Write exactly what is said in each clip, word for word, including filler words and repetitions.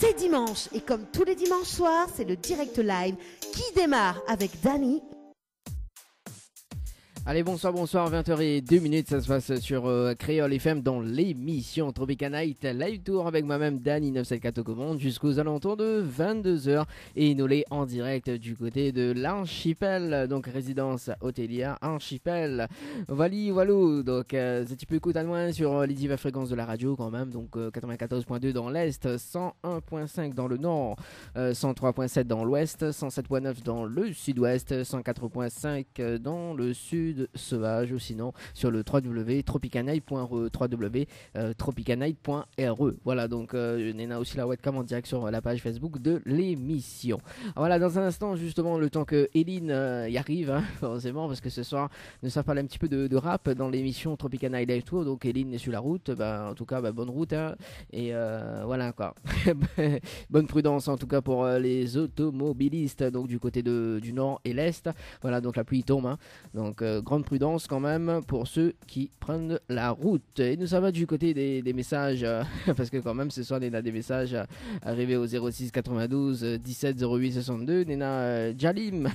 C'est dimanche et comme tous les dimanches soirs, c'est le direct live qui démarre avec Dany. Allez, bonsoir, bonsoir, vingt heures et deux minutes, ça se passe sur, euh, Kréol F M dans l'émission Tropical Night Live Tour avec moi-même, Dany neuf sept quatre aux commandes, jusqu'aux alentours de vingt-deux heures. Et nou lé en direct du côté de l'Archipel, donc résidence hôtelière Archipel. Vali, valou. Donc, euh, si ti pé ékout anou sur, euh, les diverses fréquences de la radio quand même. Donc, euh, quatre-vingt-quatorze point deux dans l'Est, cent un point cinq dans le Nord, euh, cent trois point sept dans l'Ouest, cent sept point neuf dans le Sud-Ouest, cent quatre point cinq, euh, dans le Sud Sauvage, ou sinon sur le trois W tropicalnight point re, trois W euh, tropicalnight point R E. Voilà, donc, euh, néna aussi la webcam en direct sur la page Facebook de l'émission. Voilà, dans un instant, justement, le temps que Eline, euh, y arrive, hein, forcément, parce que ce soir, nou sa parl un petit peu de, de rap dans l'émission Tropical Night Live Tour. Donc, Eline est sur la route. Ben, en tout cas, ben, bonne route, hein. Et, euh, voilà, quoi. Bonne prudence, en tout cas, pour, euh, les automobilistes, donc du côté de, du nord et l'est. Voilà, donc la pluie tombe, hein. Donc, euh, grande prudence quand même pour ceux qui prennent la route. Et nou sava du côté des, des messages, euh, parce que quand même, ce soir, néna des messages, euh, arrivés au zéro six quatre-vingt-douze, euh, dix-sept zéro huit soixante-deux. Néna, euh, Jalim.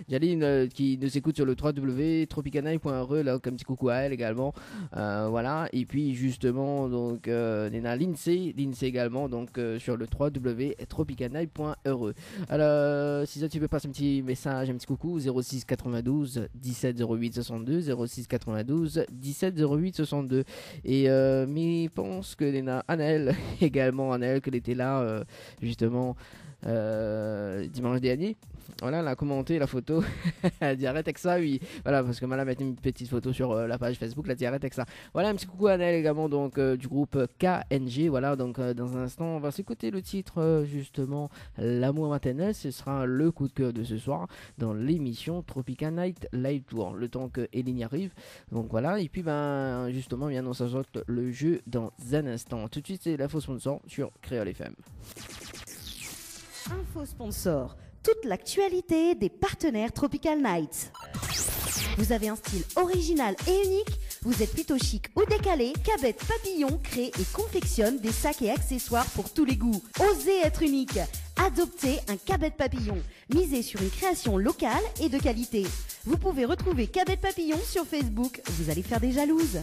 Jalim, euh, qui nous écoute sur le trois W tropicalnight point R E, là, un petit coucou à elle également. Euh, voilà. Et puis, justement, donc, euh, néna Lindsay, Lindsay également, donc, euh, sur le trois W tropicalnight point R E. Alors, si zot i vé pas un petit message, un petit coucou, zéro six quatre-vingt-douze dix-sept zéro huit soixante-deux, zéro six quatre-vingt-douze dix-sept zéro huit soixante-deux. Et, euh, mi pans ke néna Anaël également, Anaël ke lété la, euh, justement, euh, dimanche dernier. Voilà, la komanté la foto. La di arèt èk sa, oui. Voilà, parce que ma la mèt une petite photo sur, euh, la page Facebook, la di arèt èk sa. Voilà, un petit coucou à Anaël également, donc, euh, du groupe K N G. Voilà, donc, euh, dans un instant, on va s'écouter le titre, euh, justement, L'amour maternel. Ce sera le coup de cœur de ce soir dans l'émission Tropical Night Live Tour. Le temps que Eline y arrive. Donc voilà, et puis, ben, justement, mi anons azot le jeu dans un instant. Tout de suite, c'est l'info sponsor sur Kréol F M. Info sponsor. Toute l'actualité des partenaires Tropical Night. Vous avez un style original et unique ? Vous êtes plutôt chic ou décalé ? Cabette Papillon crée et confectionne des sacs et accessoires pour tous les goûts. Osez être unique. Adoptez un Cabette Papillon. Misez sur une création locale et de qualité. Vous pouvez retrouver Cabette Papillon sur Facebook. Vous allez faire des jalouses.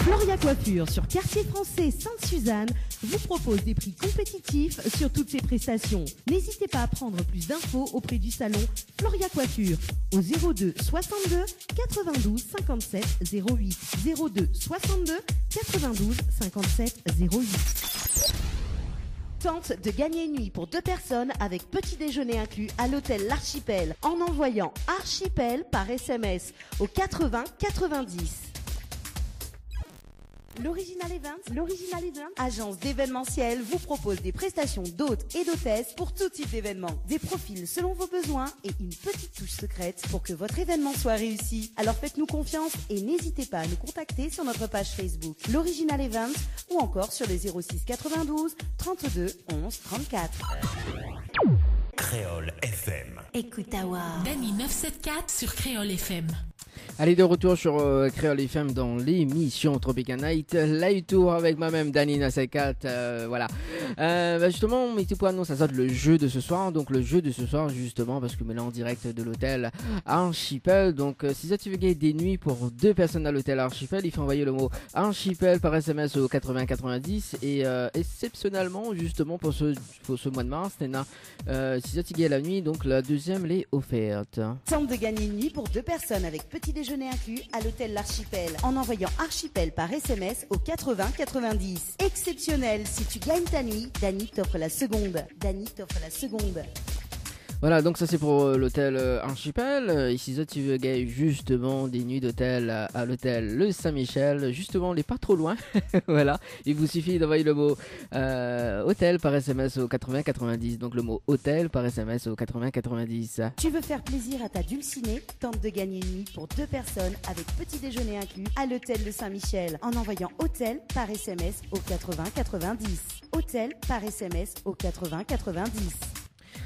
Floria Coiffure sur Quartier Français Sainte-Suzanne vous propose des prix compétitifs sur toutes ses prestations. N'hésitez pas à prendre plus d'infos auprès du salon Floria Coiffure au zéro deux soixante-deux quatre-vingt-douze cinquante-sept zéro huit, zéro deux soixante-deux quatre-vingt-douze cinquante-sept zéro huit. Tente de gagner une nuit pour deux personnes avec petit déjeuner inclus à l'hôtel L'Archipel en envoyant Archipel par S M S au quatre-vingts quatre-vingt-dix. L'Original Event, l'Original Event, agence d'événementiel, vous propose des prestations d'hôtes et d'hôtesses pour tout type d'événement. Des profils selon vos besoins et une petite touche secrète pour que votre événement soit réussi. Alors faites-nous confiance et n'hésitez pas à nous contacter sur notre page Facebook, l'Original Event, ou encore sur les zéro six quatre-vingt-douze trente-deux onze trente-quatre. Kréol F M. Écoute Awa. Dany neuf sept quatre sur Kréol F M. Allez, de retour sur, euh, Kréol F M dans l'émission Tropical Night Live Tour avec moi-même, Dany neuf sept quatre, euh, voilà. Euh, bah, justement, mi té pou anons azot le jeu de ce soir. Donc, le jeu de ce soir, justement, parce que mi lé en direct de l'hôtel Archipel. Donc, euh, si zot i vé gagner des nuits pour deux personnes à l'hôtel Archipel, i fo envoyer le mot Archipel par S M S au quatre-vingts quatre-vingt-dix. Et, euh, exceptionnellement, justement, pour ce, pour ce mois de mars, néna Euh, si zot i gagn la nuit, donc la deuxième lé offerte. Tente de gagner une nuit pour deux personnes avec petit déjeuner inclus à l'hôtel L'Archipel en envoyant Archipel par S M S au quatre-vingts quatre-vingt-dix. Exceptionnel, si tu gagnes ta nuit, Dany t'offre la seconde. Dany t'offre la seconde. Voilà, donc ça c'est pour, euh, l'hôtel, euh, Archipel. Euh, et si zot i vé gagn justement des nuits d'hôtel à, à l'hôtel Le Saint-Michel, justement, lé pa tro loin. Voilà, il vous suffit d'envoyer le mot euh, hôtel par S M S au quatre-vingts quatre-vingt-dix. Donc le mot hôtel par S M S au quatre-vingts quatre-vingt-dix. Tu veux faire plaisir à ta dulcinée ? Tente de gagner une nuit pour deux personnes avec petit déjeuner inclus à l'hôtel de Saint-Michel en envoyant hôtel par S M S au quatre-vingts quatre-vingt-dix. Hôtel par S M S au quatre-vingts quatre-vingt-dix.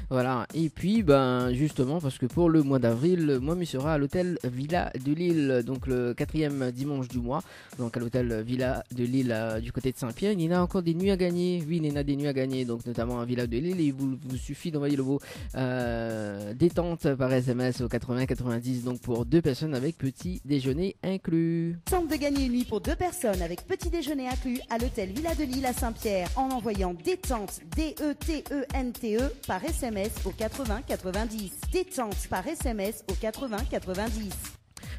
Voilà. Et puis, ben, justement, parce que pour le mois d'avril, moi, mi sera à l'hôtel Villa de Lille, donc le quatrième dimanche du mois, donc à l'hôtel Villa de Lille, euh, du côté de Saint-Pierre. Il y en a encore des nuits à gagner. Oui, il y en a des nuits à gagner, donc notamment à Villa de Lille. Et il vous, vous suffit d'envoyer le mot, euh, détente par S M S au quatre-vingts quatre-vingt-dix, donc pour deux personnes avec petit déjeuner inclus. Tente de gagner une nuit pour deux personnes avec petit déjeuner inclus à l'hôtel Villa de Lille à Saint-Pierre en envoyant détente, D E T E N T E, par S M S au quatre-vingts quatre-vingt-dix. Détente par S M S au quatre-vingts quatre-vingt-dix.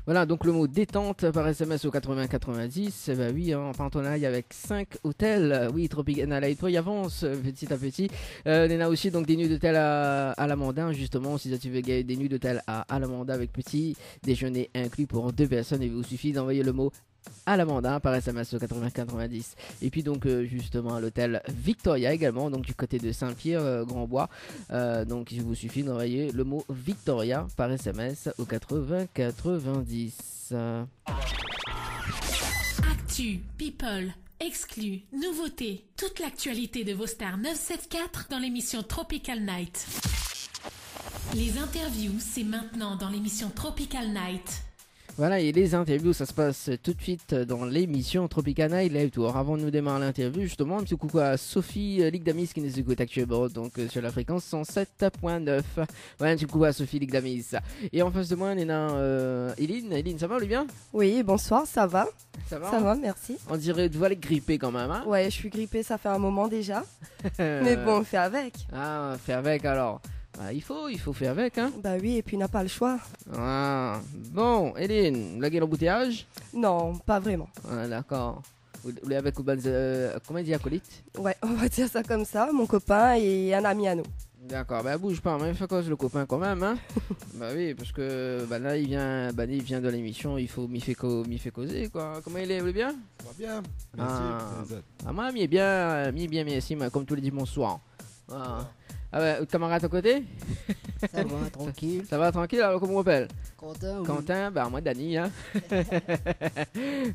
Voilà, donc le mot détente par S M S au quatre-vingts quatre-vingt-dix, eh ben oui, hein, en partenariat avec cinq hôtels, euh, oui, Tropical Night, i avance, euh, petit à petit. Euh, néna aussi donc des nuits d'hôtel à, à Lamanda, justement, si tu veux gagner des nuits d'hôtel à, à Lamanda avec petit déjeuner inclus pour deux personnes, il vous suffit d'envoyer le mot à Lamanda par S M S au quatre-vingts quatre-vingt-dix. Et puis donc, euh, justement, à l'hôtel Victoria également, donc du côté de Saint-Pierre, euh, Grand-Bois. Euh, donc, il vous suffit d'envoyer le mot Victoria par S M S au quatre-vingts quatre-vingt-dix. Actu, people, exclus, nouveautés, toute l'actualité de vos stars neuf sept quatre dans l'émission Tropical Night. Les interviews, c'est maintenant dans l'émission Tropical Night. Voilà, et les interviews, ça se passe tout de suite dans l'émission Tropical Night Live Tour. Avant de démarrer l'interview, justement, un petit coucou à Sophie, euh, Ligdamis qui nous écoute actuellement, donc, euh, sur la fréquence cent sept point neuf. Ouais, un petit coucou à Sophie Ligdamis. Et en face de moi, néna, euh, Eline. Eline, ça va, ou lé bien ? Oui, bonsoir, ça va ? Ça va, hein ? Ça va, merci. On dirait out voi lé gripé kan mèm, hein ? Ouais, je suis grippée, ça fait un moment déjà. Mais bon, on fait avec. Ah, fé avèk alor. Bah, i fo, i fo fé avèk, hein ? Bah oui, et puis on n'a pas le choix. Ah, bon, Eline, la gèl anboutéyaz ? Non, pas vraiment. Ah, d'accord. Ou, ou lé avèk out bann, euh, koman i di, akolit ? Ouais, on va dire ça comme ça, mon copain et un ami à nous. D'accord, bah, bouge pas, mé fé koz le copain kan mèm, hein ? Bah oui, parce que, bah, là, il vient, bah, il vient de l'émission, il faut, mi fé ko-, mi fé kozé, quoi. Comment il est, vous allez bien ? Ça va bien, merci. Ah. Et vous ? Ah, moi, mi lé bien, euh, mi lé bien, merci, moi, comme tous les dimanches soirs. Ah. Ah ouais, out kamarad a koté ? Ça va, tranquille. Ça va, tranquille, alors, comment on appelle ? Quentin, oui. Quentin, bah, moi, Dani, hein.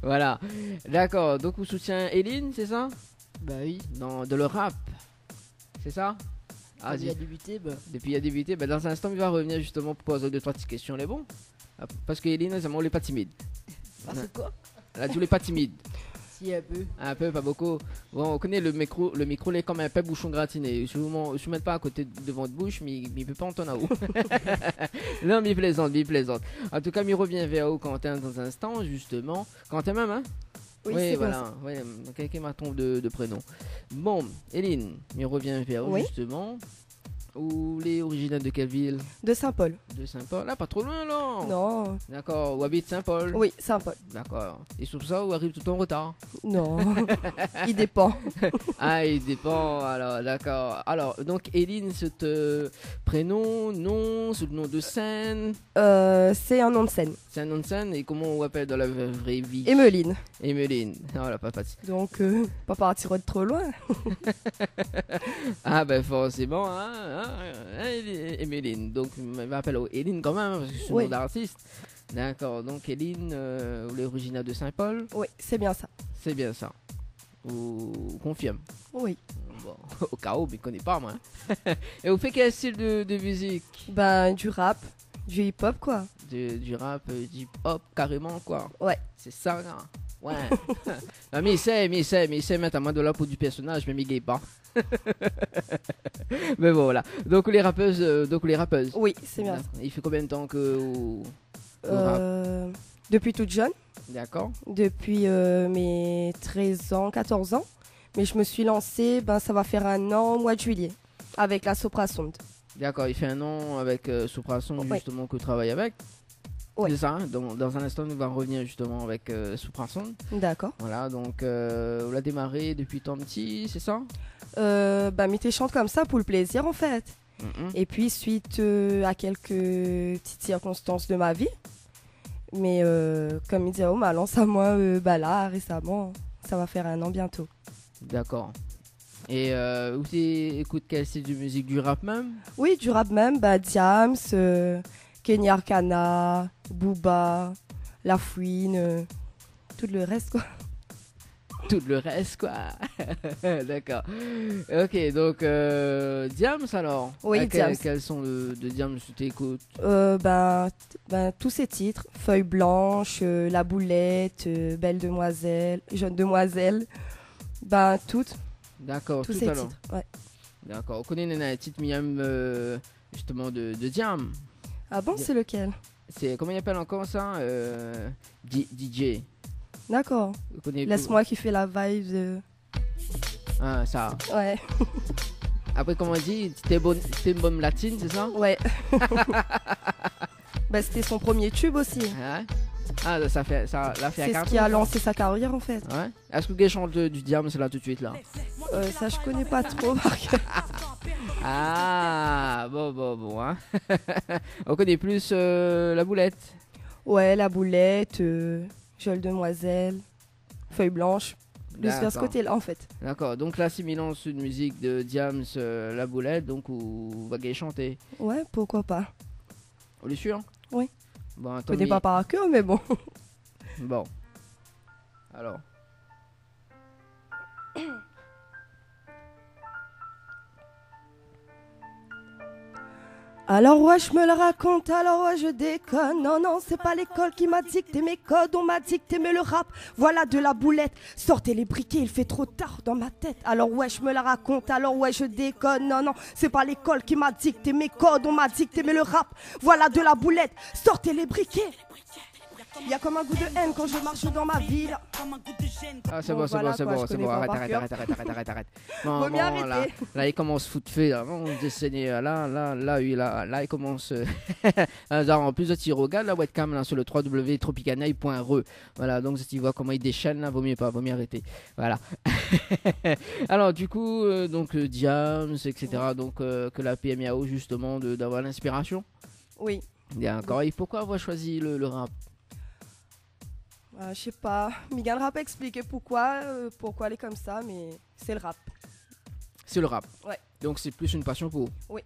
Voilà. D'accord, donc, vous soutienez Eline, c'est ça ? Bah oui. Dans, dans le rap. C'est ça ? Ah, depuis, il a débuté, bah. Depuis, il a débuté. Bah, dans un instant, il va revenir justement pour poser deux, trois petites questions, lé bon ? Ah, parce que Eline, sa, ou lé pa timid. Parce que quoi ? La di ou lé pa timid. Si, un peu. Un peu, pas beaucoup. Bon, ou koné le micro, le micro, lé konm in pé boushon gratiné. Si ou mèt, si ou mèt pa akoté devan out boush, mi, mi pé pa antann aou. Non, mi plézant, mi plézant. En tout cas, mi revien vèr ou, Quentin, dans un instant, justement. Quentin mèm, hein ? Oui, oui, c'est bien voilà. Ça. Ouais, kèlkin ma tronp de, de prénom. Bon, Eline, mi revien vèr ou, oui, justement. Ou lé originèr de kèl vil ? De Saint-Paul. De Saint-Paul. Ah, pa tro loin, alor. Non. D'accord. Ou abit Saint-Paul ? Oui, Saint-Paul. D'accord. É sé pou sa ou ariv toultan an retar ? Non. I dépan. Ah, i dépan, alor, d'accord. Alor, donk, Eline, sé out, euh, prénom, nom, sé out nom de sèn ? Euh, c'est un nom de scène. Sé in nom de sèn, é koman ou apèl dan la v-, vré vi ? Emeline. Emeline. Oh la, pa fasil. Donc, euh, pa partir tro loin. Ah ben, forcément, hein, hein, hein, Emeline. Donc, mi apèl aou Eline kan mèm, hein, parce que c'est un nom d'artiste. Oui. D'accord. Donc, Eline, euh, ou lé originèr de Saint-Paul ? Oui, c'est bien ça. C'est bien ça. Ou, ou konfirm ? Oui. Bon, au cas où, mi koné pa, moi. É ou fé kèl stil de, de mizik ? Ben, du rap, du hip-hop, quoi. De, du rap, euh, du hip-hop, carrément, quoi. Ouais. C'est ça, là. Ouais. Ah, mi sé, mi sé, mi sé, mèt amoin de la po du pèrsonaz, mé mi gingn pa. Mé bon, voilà. Donc, ou lé rapeuz, euh, donc, ou lé rapeuz. Oui, c'est bien ça. D'accord. I fé konbien de tan ke ou, ou rap ? Euh, depuis toute jeune. D'accord. Depuis, euh, mes treize ans, quatorze ans. Mais je me suis lancée, ben, ça va faire un an au mois de juillet, avec la Soprasound. D'accord, i fé in an avèk, euh, Soprasound, oui, justement, ke ou travay avèk. Oui. C'est ça, hein ? Dans, dans un instant, nou va revnir justement avèk, euh, Soprasound. D'accord. Voilà, donc, euh, ou la démaré depuis tan pti, c'est ça ? Euh, ben, mi té shant konmsa pou le plaisir, en fait. Mhm. Et puis, suite, euh, à quelques petites circonstances de ma vie, mais, euh, comme i di, oh, ma lans amoin, euh, ben là, récemment, ça va faire un an bientôt. D'accord. É, euh, ou té ékout kèl stil de mizik, du rap mèm ? Oui, du rap mèm, bah, Diams, euh, Kenny Arcana, Booba, La Fouine, euh, tout le reste, quoi. tout le rès, koi. Dakor. Ok, donk, euh, Diams, alor. Oui, Diams. Kèl son de, de Diams ou té ékout ? Euh, ben, t-, ben, tous ses titres, Feuille blanche, euh, La Boulette, euh, Belle Demoiselle, Jeune Demoiselle, ben, tout. Dakor, tout alor. Tous ses titres, ouais. Dakor. Ou koné néna in tit mi yèm, euh, justeman de, de Diams. Ah bon, sé lekèl ? Sé, koman i apèl ankor sa ? Euh, D-, D J. Dakor. Ou koné pou... Laisse-moi kiffer la vibe de... Ah, sa. Ouais. Apré, koman i di ? Té bon, té in bonm latine, sé sa ? Ouais. Bah, c'était son premier tube aussi. Ah ouais ? Ah, sa fé, sa la fé... C'est ce qui a lancé sa carrière, en fait. Ouais. Èske ou gingn shant du Diams la tout de suite la ? Euh, ça, je connais pas trop par cœur. Ah, bon, bon, bon, hein. Ou koné plis, euh, La Boulette ? Ouais, La Boulette, euh, Jeune Demoiselle, Feuille blanche. Plus vers ce côté-là, en fait. Dakor. Donk la, si mi lans in mizik de Diams, euh, La Boulette, donk ou va gingn shanté ? Ouais, pourquoi pas. Ou lé sir ? Oui. Bon, atann, mi koné pa par kèr, mé bon. Bon. Alor. Alors ouais, je me la raconte, alors ouais, je déconne. Non, non, c'est pas l'école qui m'a dicté mes codes, on m'a dicté, mais le rap, voilà de la boulette. Sortez les briquets, il fait trop tard dans ma tête. Alors ouais, je me la raconte, alors ouais, je déconne. Non, non, c'est pas l'école qui m'a dicté mes codes, on m'a dicté, mais le rap, voilà de la boulette. Sortez les briquets. Il y a comme un goût de haine quand je marche dans ma ville. Ah, sé bon, sé bon, sé bon, sé bon. Bon, voilà, quoi, je connais par cœur. Arèt, arèt, arèt. Non, non, la, la, i komans fout fé, la. Mon Dieu Seigneur, la, la, la, oui, la, la, i komans, euh, ah, an plis, si ou rogard la webcam, la, sur le trois w w w point tropicanail point r e. Voilà, donk, si ou voi koman i déshèn, la, vo myé pa, vo myé arété. Voilà. Alor, du coup, euh, donk, euh, Diams, et cetera, donk, euh, ke la pèrmé aou, justeman, de, d'avoir linspirasion. Oui. Dakor. É poukoi avoir shoizi le, le rap ? Euh, je sais pas. Mi gingn pa èksplik poukoi, euh, poukoi lé konmsa, mé sé le rap. Sé le rap. Ouais. Donk sé plis in pasion pou ou ? Oui.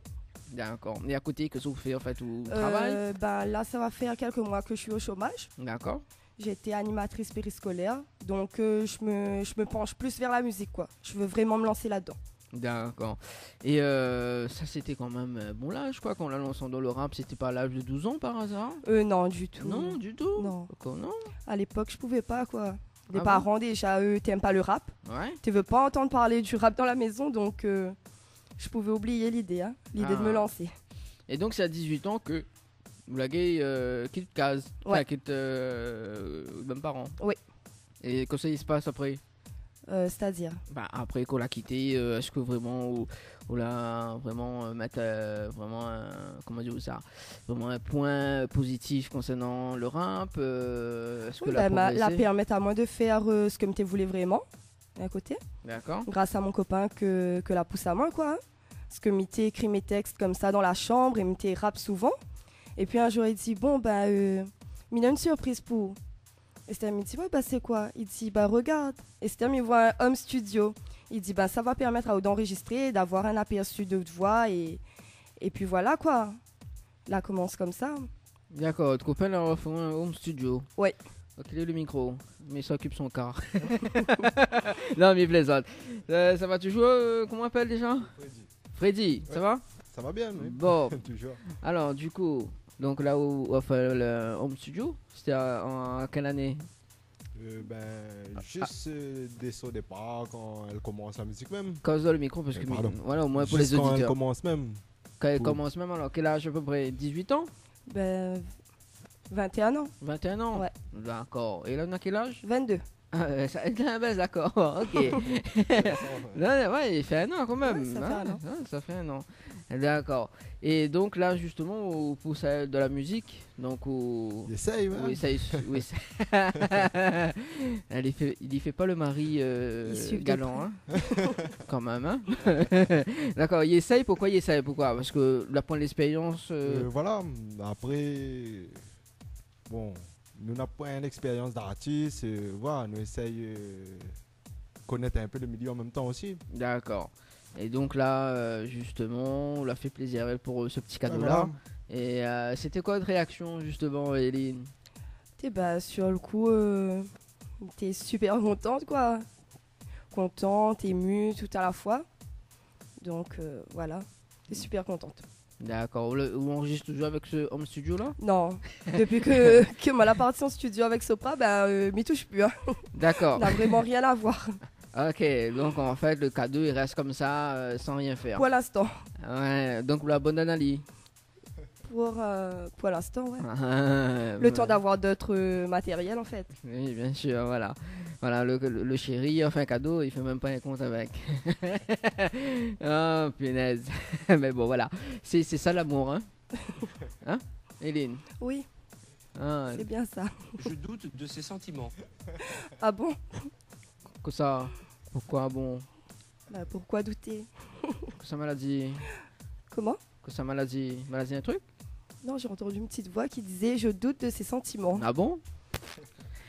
Dakor. É a koté, kosa ou fé, an fèt, ou travay ? Euh, ben, là, ça va faire quelques mois que je suis au chômage. Dakor. J'étais animatrice périscolaire, donc, euh, je me, je me penche plus vers la musique, quoi. Je veux vraiment me lancer là-dedans. Dakor. É, euh, sa, sété kan mèm, euh, bon laz, koi, kan ou la lansé dan le rap, sété pa a laz de douz an, par azar ? Euh, non, du tout. Non, du tout ? Non. Dakor, non. À l'époque, je pouvais pas, quoi. Ah bon ? Les parents, déjà, eux, t'aimes pas le rap. Ouais. Tu veux pas entendre parler du rap dans la maison, donc, euh, je pouvais oublier l'idée, hein, l'idée de me lancer. Ah. É donk, sé a dizuit an ke ou la gingn, euh, kit kaz, ouais, anfin, kit, euh, bann paran. Oui. É kosa i spas apré ? Euh, c'est-à-dire ? Bah, apré ke ou la kité, euh, èske vréman ou, ou la vréman, euh, mèt, euh, vréman, euh, koman dir sa, vréman in poin pozitif konsèrnan le rap, euh, èske... Oui, la, bah, ma, la pèrmèt amoin de fèr, euh, sak mi té voulé vréman, d'in koté. Dakor. Gras a mon kopin ke, ke la pous amoin, koi, hein. Parske mi té ékri mé tèks konmsa dan la shanm é mi té rap souvan. Épi in zour, li di, bon, ben, euh, mi néna in sirpriz pou ou. É sétèr mi di, ouais, bah, sé koi ? Li di, bah, regarde. É sétèr mi voi in home studio. Li di, bah, sa va pèrmèt aou d'anrozistré, d'avoir in apèrsi de out voi é, épi voilà, koi. La komans konmsa. Dakor, out kopin la fé in home studio. Ouais. Ok, le mikro, mé sa i okip son kar. Non, mi plézant. Euh, sa va toujour, euh, koman i apèl déja ? Freddy. Freddy, sa va ? Ouais. Sa va bien, oui. Bon. Toujour. Alor, du coup, donk la ou, ou la fé le home studio, sété a, an, an kèl ané ? Euh, ben, ah, zis, euh, dé, o dépar, kan èl komans la mizik mèm. Koz dan le mikro, parske... Euh, pardon. Voilà, omoin pou lé zoditèr. Zis kan èl komans mèm. Kan èl komans mèm, alor, kèl az a pé pré ? Dizuit an ? Ben, vingt et un ans. Vingt et un an ? Ouais. Dakor. É la, ou na kèl az ? Vingt-deux. Ah, euh, sa, ben, dakor, ok. Non, non, ouais, i fé in an kan mèm, hein. Ouais, sa fé in an. Ouais, sa fé in an. Dakor. É donk la, justeman, ou pous dan la mizik, donk ou... Li éséy, ouais. Ou éséy, ou éséy. Li fé, li fé pa le mari, euh, galan, hein. Kan mèm, hein. Dakor, li éséy, poukoi li éséy, poukoi ? Parske la poin lèkspérians, euh. Euh, voilà, apré, bon, nou na poin lèkspérians d'artis, euh, voilà, nou éséy, euh, konèt in pé le milié an mèm tan osi. Dakor. É donk la, euh, justeman, ou la fé plézir pou, euh, se ti kado-la. Ouais, voilà. É, euh, sété koi out réaksion, justeman, Eline ? Té, bah, sur le coup, euh, té super contente, koi. contente, émue, tout à la fois. Donc, euh, voilà, je suis super contente. D'accord. Ou le, ou anrozis toujour avèk se home studio la ? Non. Dopi ke, ke moin la parti an studio avèk Sopra, ben, euh, mi toush pu, hein. D'accord. Na vréman rien à voir. Ok, donc en fait, le cadeau, il reste comme ça, euh, sans rien faire. Pour l'instant. Ouais, donc la bone ané ali. Pour, euh, pour l'instant, ouais. Ah, le temps d'avoir d'autres, euh, matériels, en fait. Oui, bien sûr, voilà. Voilà, le, le, le chéri, enfin, cadeau, il fait même pas un compte avec. Oh, punaise. Mais bon, voilà. C'est, c'est ça l'amour, hein ? Hein, Hélène ? Oui. Ah. C'est bien ça. Je doute de ses sentiments. Ah bon ? Kosa ? Pourquoi bon ? Bah, pourquoi douter ? Kosa ma la di ? Comment ? Kosa ma la di ? Ma la di un truc ? Non, j'ai entendu une petite voix qui disait : « Je doute de ses sentiments. » Ah bon ?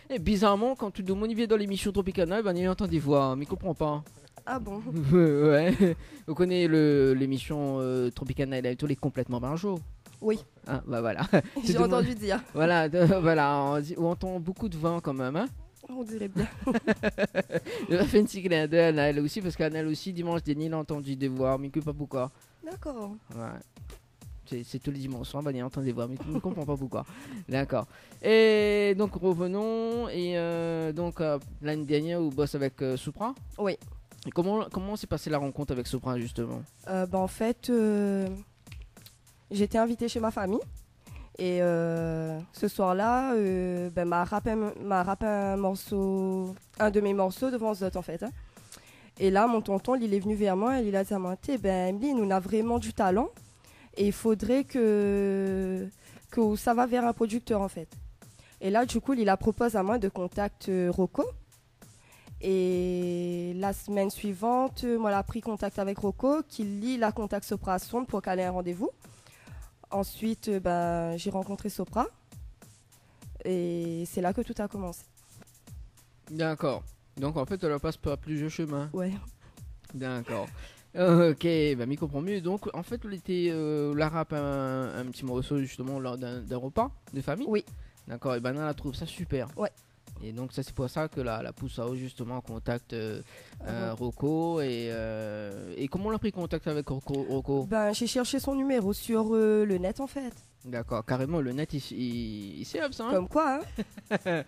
É bizarman, kan tout domoun i vien dan lémisyon Tropicana, ébin, i antann dé voi, mi konpran pa. Ah bon ? Ouais. Ou koné le, lémisyon, euh, Tropicana Night Live, tout lé konplètman barjo. Oui. Ah, bah voilà. Tout domoun, j'ai entendu dire. Voilà, de, voilà, on dit, on entend beaucoup de vent quand même, hein ? On dirait bien. Mi fé in ti clin d'œil à Anaël aussi, parce qu'Anaël aussi, dimanche dernier, il a entendu des voix, mi koné pa pourquoi. D'accord. Ouais. C'est, c'est tous les dimanches soir, bah, il entend des voix, mi, mi konpran pa pourquoi. D'accord. Et donc, revenons, et, euh, donc, euh, l'année dernière, ou bos avèk, euh, Sopra ? Oui. Et comment, comment s'est passée la rencontre avec Sopra, justement ? Euh, bah, en fait, euh, j'étais invitée chez ma famille. Et, euh, ce soir-là, euh, ben, ma rap un, ma rap un morso, un de mes morceaux devant zot, en fait, hein. É la, mon tonton, li lé venu vèr moin é li la di amoin : « Té, ben, Emily, nou na vréman du talent. É i fodré ke, ke ou sava vèr in prodiktèr, an fèt. » É la, du kou, li la propoz amoin de kontakt, euh, Rocco. É la semèn suivant, euh, moin la pri kontakt avèk Rocco, ki li la kontakt Sopra Sound pou kal in randévou. Ansuit, euh, ben, j'ai rencontré Sopra. É sé la ke tout la komansé. D'accord. Donc, en fait, ou la pas par plusieurs chemins. Ouais. D'accord. Ok, ben, mi konpran mié. Donc, en fait, ou lété, euh, la rap un, un ti morso, justement, lors d'un, d'un repas de famille. Oui. D'accord, é ben, la trouv sa super. Ouais. É donk, sa, sé pou sa ke la, la pous aou, justement, an kontakt, euh, euh, Rocco. É, euh, é koman ou la pri kontakt avèk Rocco, Rocco ? Ben, j'ai cherché son numéro sur, euh, le net, en fait. D'accord, carrément, le net, i, i, i sèrv sa, hein ? Comme quoi, hein ?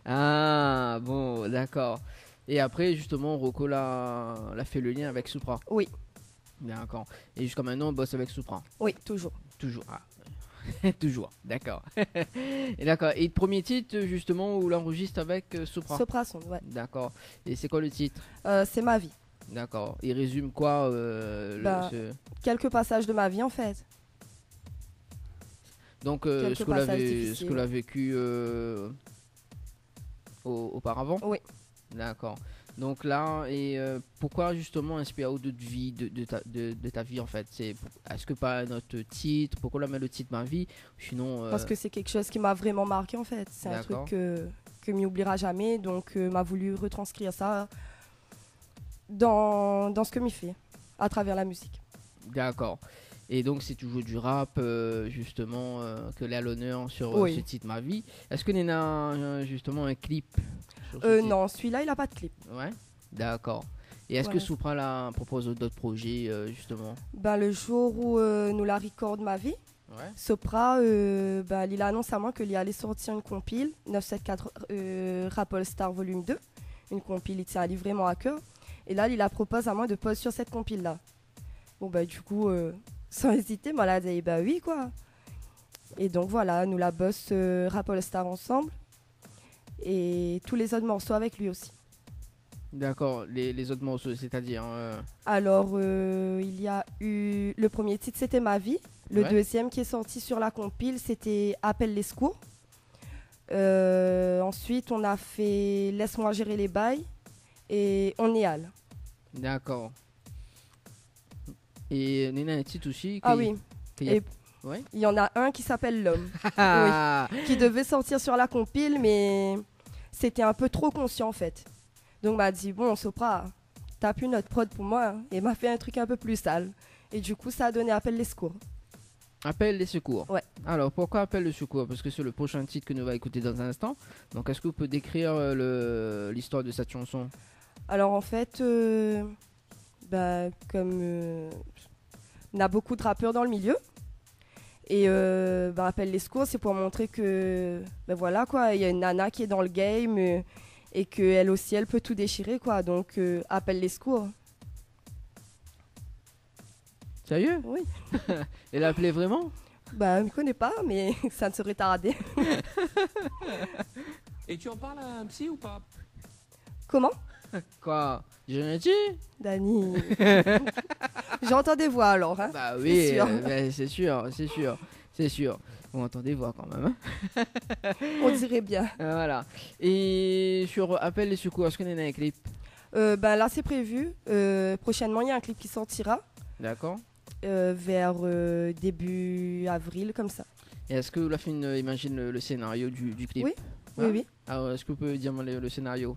Ah, bon, d'accord. É apré, justement, Rocco la, la fé le lien avèk Sopra. Oui. D'accord. É jusqu'à maintenant, ou bos avèk Sopra ? Oui, toujours. Toujours, ah. Toujours, d'accord. É d'accord. É le premier titre, justement, ou la anrozis avèk, euh, Sopra ? Sopra Sound, ouais. D'accord. É sé koi le titre ? Euh, c'est ma vie. D'accord. I rézim koi, euh, le, ben, ce quelques passages de ma vie, en fait. Donc, euh, quelques passages difficiles. Ce que ou la vécu, euh, au-, auparavant ? Oui. D'accord. Donc là, et, euh, pourquoi justement inspiré de, de vie, de, de ta, de, de ta vie en fait ? C'est pour, est-ce que pas un autre titre ? Pourquoi la mèt le titre Ma vie ? Sinon, euh... Parce que c'est quelque chose qui m'a vraiment marqué en fait. C'est un truc, d'accord, que, que mi oubliera jamais. Donc, euh, m'a voulu retranscrire ça dans, dans ce que mi fais, à travers la musique. D'accord. Et donc, c'est toujours du rap, euh, justement, euh, ke lé à l'honneur sur, euh, oui, ce titre Ma vie. Est-ce que néna, euh, justement, un clip sur ce titre ? Euh, non, celui-là, il a pas de clip. Ouais. D'accord. Et est-ce que, ouais, Sopra la propoz d'autres projets, euh, justement ? Ben, le jour où, euh, nou la record Ma vie, ouais, Sopra, euh, ben, li la anons amoin ke li alé sortir une compile, neuf sept quatre, euh, Rap All Star Volume deux, une compile i tien ali vréman à cœur. É la, li la propoz amoin de poz sur cette compile-là. Bon, bah, du coup, euh, sans hésiter, moin la di, bah oui, quoi. Et donc voilà, nou la bos, euh, Rap All Star ensemble. Et tous les autres morceaux avec lui aussi. D'accord, les, les autres morceaux, c'est-à-dire, euh... Alors, euh, il y a eu, le premier titre, c'était Ma vie. Le, ouais, deuxième qui est sorti sur la compile, c'était Appelle les secours. Euh, ensuite, on a fait Laisse-moi gérer les bails et On est al. D'accord. Et néna un titre aussi... Ah oui. Et il y en a un qui s'appelle L'homme. Oui. Qui devait sortir sur la compile, mais c'était un peu trop conscient, en fait. Donc, m'a dit, bon, Sopra, tape une autre prod pour moi, hein. Et m'a fait un truc un peu plus sale. Et du coup, ça a donné Appelle les secours. Appelle les secours. Ouais. Alors, pourquoi Appelle les secours ? Parce que c'est le prochain titre que nous va écouter dans un instant. Donc, est-ce que vous pouvez décrire, euh, le, l'histoire de cette chanson ? Alors en fait, euh, bah, comme, euh, on a beaucoup de rappeurs dans le milieu, et, euh, bah, Appelle les secours, c'est pour montrer que, ben voilà quoi, il y a une nana qui est dans le game, euh, et qu'elle aussi, elle peut tout déchirer quoi. Donc, euh, Appelle les secours. Sérieux ? Oui. Elle a appelé vraiment ? Bah, je connais pas, mais ça ne serait tardé. Et tu en parles à un psy ou pas ? Comment ? Quoi ? J'ai rien dit ? Dani. J'entends des voix alors, hein ? Bah oui, c'est sûr. Euh, ben, c'est sûr, c'est sûr, c'est sûr. Vous entendez voix quand même, hein ? On dirait bien. Euh, voilà. Et sur Appelle les secours, est-ce qu'il y a un clip ? Euh, ben là, c'est prévu. Euh, prochainement, il y a un clip qui sortira. D'accord. Euh, vers, euh, début avril, comme ça. Et est-ce que vous avez fait une, imagine le, le scénario du, du clip ? Oui, oui, oui. Alors, est-ce que vous pouvez dire le, le scénario ?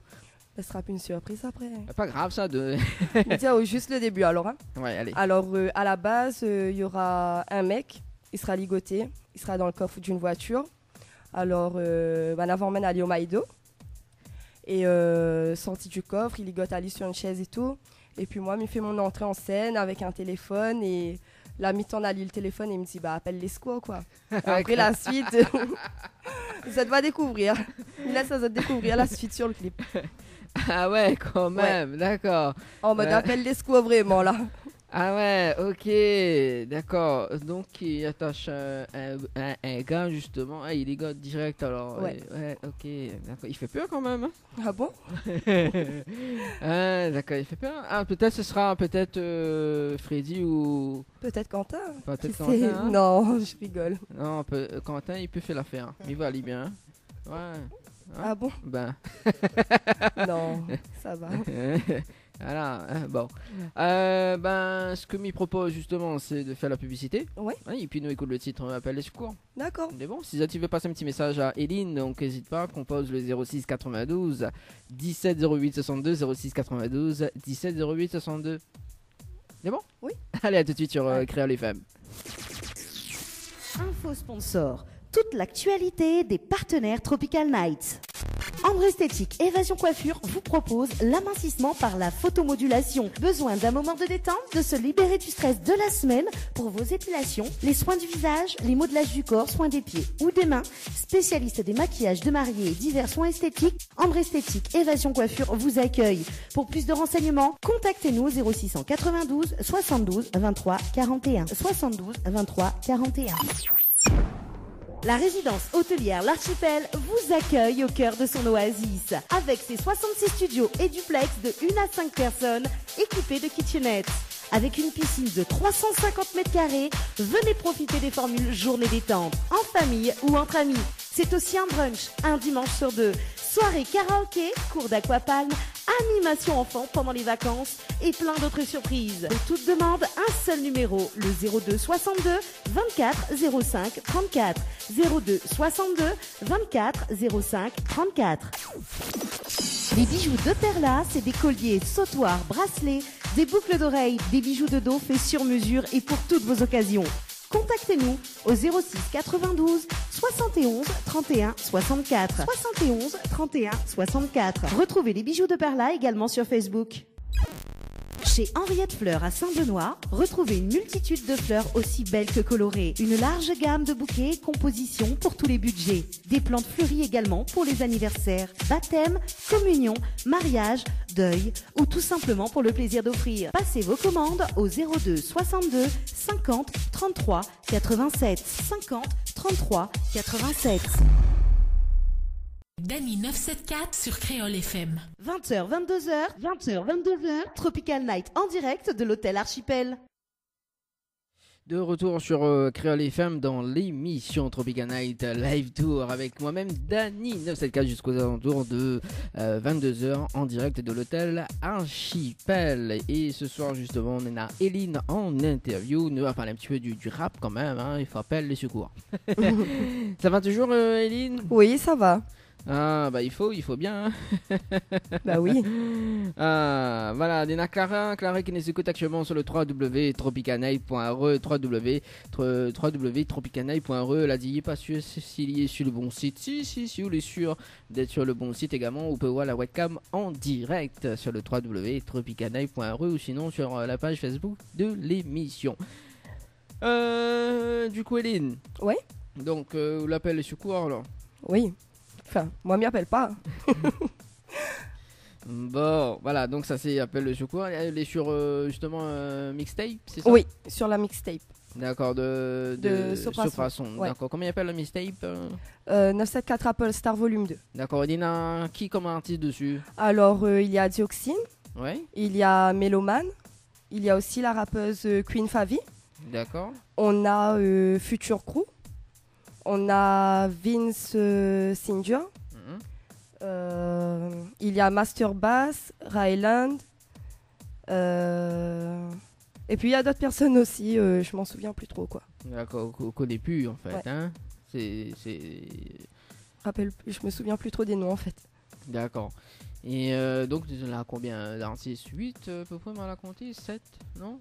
Ça sera une surprise après. Ah, pas grave, ça, de... On dit, oh, juste le début, alors, hein. Ouais, allez. Alors, euh, à la base, euh, il y aura un mec, il sera ligoté, il sera dans le coffre d'une voiture. Alors, euh, ben, avan mèm alé o Maïdo. Et, euh, sorti du coffre, il ligote ali sur une chaise et tout. Et puis moi, mi fé mon entrée en scène avec un téléphone. Et la mi tann ali le téléphone et mi di, bah, appelle les secours, quoi. Et après, la suite, zot va découvrir. Mi lès azot découvrir la suite sur le clip. Ah ouais, quand même, d'accord. En mode appelle les secours, vraiment, là. Ah ouais, ok, d'accord. Donc, il attache un, un, un, un gars, justement. Ah, il ligote direct, alors. Ouais. Et, ouais, ok, d'accord. Il fait peur quand même, hein ? Ah bon ? Ah, d'accord, il fait peur. Ah, peut-être ce sera peut-être, euh, Freddy ou... Peut-être Quentin. Peut-être Quentin, hein ? Non, je rigole. Non, peut, euh, Quentin, il peut faire l'affaire. Il va aller bien, hein ? Ouais. Hein ? Ah bon ? Ben. Non, ça va. Voilà, hein, bon. Euh, ben, ce que mi propose justement, c'est de faire la publicité. Ouais. Hein, et puis nous, écoute le titre, on appelle les secours. D'accord. Mais bon, si zot i vé passer un petit message à Eline, donc n'hésite pas, compose le zéro six quatre-vingt-douze dix-sept zéro huit soixante-deux, zéro six quatre-vingt-douze dix-sept zéro huit soixante-deux. C'est bon ? Oui. Allez, à tout de suite sur, euh, ouais. Kréol F M. Info sponsor. Toute l'actualité des partenaires Tropical Night. Ambre Esthétique Évasion Coiffure vous propose l'amincissement par la photomodulation. Besoin d'un moment de détente, de se libérer du stress de la semaine ? Pour vos épilations, les soins du visage, les modelages du corps, soins des pieds ou des mains, spécialiste des maquillages de mariés et divers soins esthétiques, Ambre Esthétique Évasion Coiffure vous accueille. Pour plus de renseignements, contactez-nous au zéro six cent quatre-vingt-douze soixante-douze vingt-trois quarante et un. Soixante-douze vingt-trois quarante et un. La résidence hôtelière L'Archipel vous accueille au cœur de son oasis. Avec ses soixante-six studios et duplex de une à cinq personnes, équipés de kitchenette. Avec une piscine de trois cent cinquante mètres carrés, venez profiter des formules journée détente, en famille ou entre amis. C'est aussi un brunch, un dimanche sur deux. Soirée karaoké, cours d'aquapalme, animation enfant pendant les vacances et plein d'autres surprises. Pour toute demande, un seul numéro, le zéro deux soixante-deux vingt-quatre zéro cinq trente-quatre. Zéro deux soixante-deux vingt-quatre zéro cinq trente-quatre. Les bijoux de Perla, c'est des colliers, sautoirs, bracelets, des boucles d'oreilles, des bijoux de dos faits sur mesure et pour toutes vos occasions. Contactez-nous au zéro six quatre-vingt-douze soixante et onze trente et un soixante-quatre. Soixante et onze trente et un soixante-quatre. Retrouvez les bijoux de Perla également sur Facebook. Chez Henriette Fleurs à Saint-Benoît, retrouvez une multitude de fleurs aussi belles que colorées. Une large gamme de bouquets et compositions pour tous les budgets. Des plantes fleuries également pour les anniversaires, baptême, communion, mariage, deuil ou tout simplement pour le plaisir d'offrir. Passez vos commandes au zéro deux soixante-deux cinquante trente-trois quatre-vingt-sept. Cinquante trente-trois quatre-vingt-sept. Dany neuf sept quatre sur Kréol F M. Vingt heures, vingt-deux heures. Vingt heures, vingt-deux heures. Tropical Night en direct de l'hôtel Archipel. De retour sur, euh, Kréol F M dans l'émission Tropical Night Live Tour avec moi-même, Dany neuf sept quatre, jusqu'aux alentours de, euh, vingt-deux heures en direct de l'hôtel Archipel. Et ce soir, justement, on a Eline en interview. Nou va parler un petit peu du, du rap quand même, hein. I fo apèl lé sekour. Ça va toujours, euh, Eline ? Oui, ça va. Ah, bah, il faut, il faut bien, hein. Bah oui. Ah, voilà, néna Clara, Clara qui nous écoute actuellement sur le trois W tropicanail point R E, trois W, tro-, trois W tropicanail point R E, èl la di, lé pa sir si, si li lé sur le bon site. Si, si, si, ou lé sir d'être sur le bon site également. Ou peut voir la webcam en direct sur le trois W tropicanail point R E ou sinon sur, euh, la page Facebook de l'émission. Euh, du coup, Hélène. Ouais. Donc, euh, ou apèl le secours, alors ? Oui. Enfin, moi, mi apèl pa. Bon, voilà, donc sa sé apèl le secours. Lé sur, euh, justement, euh, mixtape, c'est ça ? Oui, sur la mixtape. D'accord, de, de Sopra Son. Sopra Son, ouais. D'accord. Comment il appelle la mixtape, euh ? Euh, neuf sept quatre Apple Star Volume deux. D'accord, néna ki comme artiste dessus ? Alors, euh, il y a Dioxine, ouais, il y a Mélomane, il y a aussi la rappeuse, euh, Queen Favi. D'accord. On a, euh, Future Crew. On a Vince, euh, Singer. Mhm. Euh, il y a Master Bass, Ryland. Euh, et puis il y a d'autres personnes aussi, euh, je m'en souviens plus trop, quoi. D'accord, ou, ou koné pu, en fait, hein. Ouais. C'est, c'est... Rappelle, je me souviens plus trop des noms, en fait. D'accord. Et, euh, donc, néna combien d'artistes ? Huit, euh, à peu près, mal à compter, sept, non ?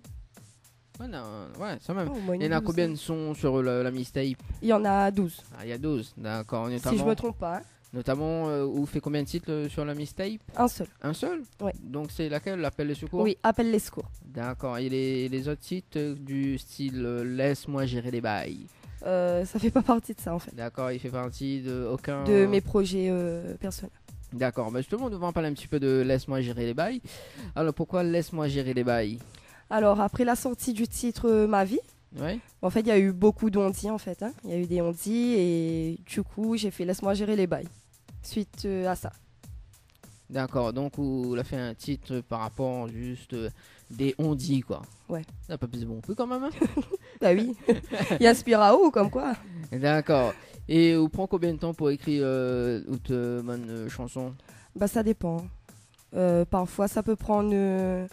Ouais, non, ouais, sa mèm. Oh, au moins une douzaine. Néna combien de sons sur la, la mixtape ? Il y en a douze. Ah, il y a douze, d'accord. Si je me trompe pas, hein. Notamment, euh, ou fé combien de titres, euh, sur la mixtape ? Un seul. Un seul ? Ouais. Donc, c'est laquelle, Appel le secours ? Oui, Appel le secours. D'accord. Et les, les autres titres, euh, du style, euh, Laisse-moi gérer les bails ? Euh, ça fait pas partie de ça, en fait. D'accord, il fait partie de aucun... De mes projets, euh, personnels. D'accord. Bah, justement, nou va parl un petit peu de Laisse-moi gérer les bails. Alors, pourquoi Laisse-moi gérer les bails ? Alors, après la sortie du titre, euh, Ma vie, ouais, en fait, il y a eu beaucoup d'on-dit, en fait, hein. Il y a eu des on-dit et du coup, j'ai fait Laisse-moi gérer les bails suite, euh, à ça. D'accord, donc ou la fé un titre par rapport juste, euh, des on-dit, quoi. Ouais. Na pa bezoin non plus quand même, hein. Bah oui. Il inspire à ou, comme quoi. D'accord. Et ou pran combien de temps pour écrire, euh, out, euh, bann, euh, chanson ? Bah, ça dépend. Euh, parfois, ça peut prendre, euh,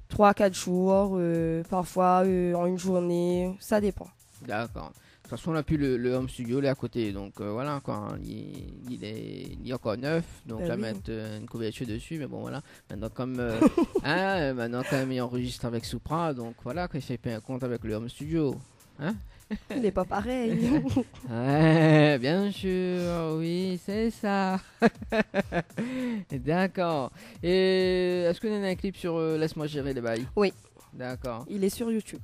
trois, quatre jours, euh, parfois, euh, en une journée, ça dépend. D'accord. De toute façon, la pi le, le home studio, lé à côté. Donc, euh, voilà, quoi, hein. Li, li lé, li lé encore neuf. Donc, bah oui, mèt, euh, une couverture dessus. Mais bon, voilà. Maintenant, comme, euh, hein, euh, maintenant, quand même, il enregistre avec Sopra. Donc, voilà, quoi, il fait pas un compte avec le home studio. Hein ? Il est pas pareil. Ouais, bien sûr, oui, c'est ça. D'accord. Et est-ce que néna un clip sur, euh, Laisse-moi gérer les bails ? Oui. D'accord. Il est sur YouTube.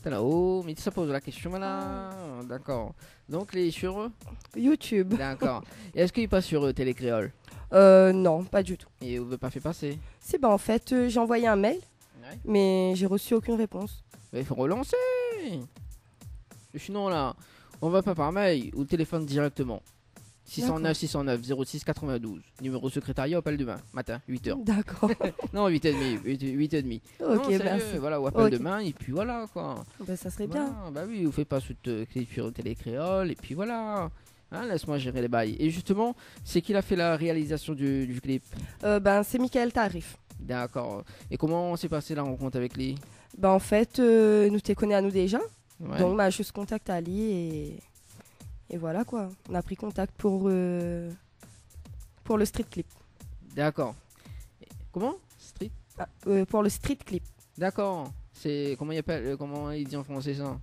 Tala, oh, mi té sa poz la question, la. Ah. D'accord. Donc, lé sur, euh, YouTube. D'accord. Et est-ce qu'il passe sur, euh, Télé Kréol ? Euh, non, pas du tout. Et ou la pa fé pasé ? Si, bah, en fait, euh, j'ai envoyé un mail, ouais, mais j'ai reçu aucune réponse. Mais il faut relancer. Sinon, là, on va pas par mail, ou téléphone directement. D'accord. Six cent neuf, six cent neuf, zéro six quatre-vingt-douze. Numéro secrétariat, appel demain matin, huit heures. D'accord. Non, huit et demi, huit, huit et demi. Ok, merci. Non, sérieux, voilà, ou appel demain, et puis voilà, quoi. Ok. Ben, ça serait bien. Voilà, bah oui, ou fé pass out, euh, clip sur Télé Kréol, et puis voilà. Hein, Laisse-moi gérer les bails. Et justement, c'est qui la fait la réalisation du, du clip ? Euh, ben, c'est Michael Tarif. D'accord. Et comment s'est passée la rencontre avec lui ? Ben, en fait, euh, nou té koné anou déjà. Ouais. Donc, ma just kontakt ali é, é voilà, quoi. On a pris contact pour, euh, pour le street clip. D'accord. Comment ? Street ? Ah, euh, pour le street clip. D'accord. C'est, comment il appelle, euh, comment il dit en français ça ?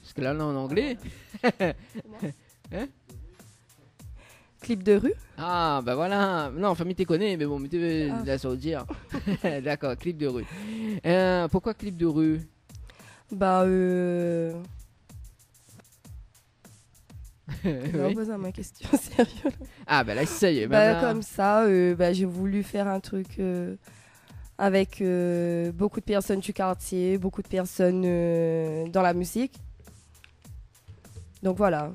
Parce que là, là, en anglais. Ah, ouais. Comment ? Hein ? Clip de rue ? Ah, bah voilà. Non, enfin, mi té koné, mais bon, mi té, ah, lès aou dir. D'accord, clip de rue. Euh, pourquoi clip de rue ? Bah, euh, oui. Non, pose ma question, sérieux. Ah, bah là, ça y est, bah, maintenant. Comme ça, euh, bah, j'ai voulu faire un truc, euh, avec, euh, beaucoup de personnes du quartier, beaucoup de personnes, euh, dans la musique. Donc voilà.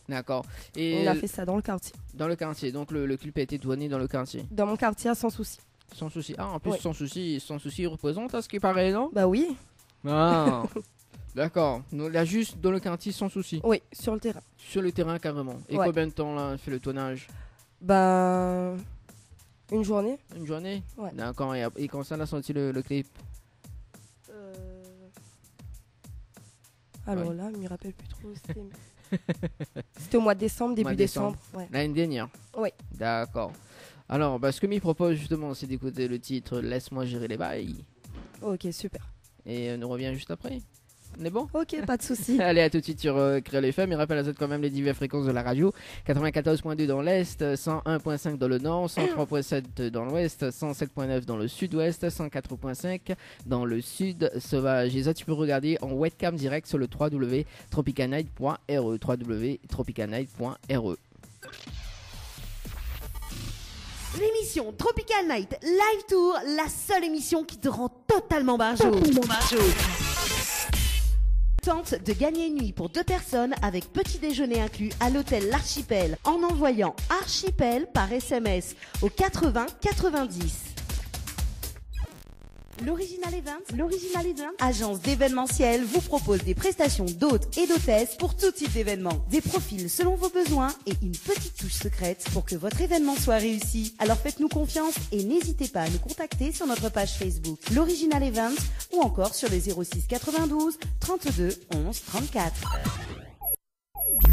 D'accord. Et on a fait ça dans le quartier. Dans le quartier. Donc le, le clip a été tourné dans le quartier. Dans mon quartier à Sans Souci. Sans Souci. Ah, en plus, ouais. Sans Souci, Sans Souci représente, à ce qui paraît, non ? Bah oui. Ah, d'accord. Donc là, juste dans le quartier, Sans Souci. Oui, sur le terrain. Sur le terrain, carrément. Ouais. Et combien de temps, là, fait le tournage ? Ben, une journée. Une journée ? Ouais. D'accord. Et, et quand ça, on a sorti le, le clip ? Euh, alors là, mi rappèl pu tro, c'était C'était au mois de décembre, début décembre. Mois de décembre. Ouais. L'année dernière. Oui. D'accord. Alors, bah, ce que mi propoz justement, c'est d'écouter le titre Laisse-moi gérer les bails. Ok, super. Et on revient juste après. On est bon ? Ok, pas de souci. Allez, à tout de suite sur, euh, Kréol F M. I rapèl azot kan mèm lé divèr frékans de la radio. Quatre-vingt-quatorze point deux dans l'Est, cent un point cinq dans le Nord, cent trois point sept dans l'Ouest, cent sept point neuf dans le Sud-Ouest, cent quatre point cinq dans le Sud Sauvage. Et ça, tu peux regarder en webcam direct sur le trois W tropical night point R E, trois W tropical night point R E. L'émission Tropical Night Live Tour, la seule émission qui te rend totalement barjo. Totalement barjo. Tente de gagner une nuit pour deux personnes avec petit déjeuner inclus à l'hôtel L'Archipel en envoyant Archipel par S M S au quatre-vingts quatre-vingt-dix. L'Original Event, l'Original Event, agence d'événementiel, vous propose des prestations d'hôtes et d'hôtesses pour tout type d'événement. Des profils selon vos besoins et une petite touche secrète pour que votre événement soit réussi. Alors faites-nous confiance et n'hésitez pas à nous contacter sur notre page Facebook, l'Original Event, ou encore sur le zéro six quatre-vingt-douze trente-deux onze trente-quatre.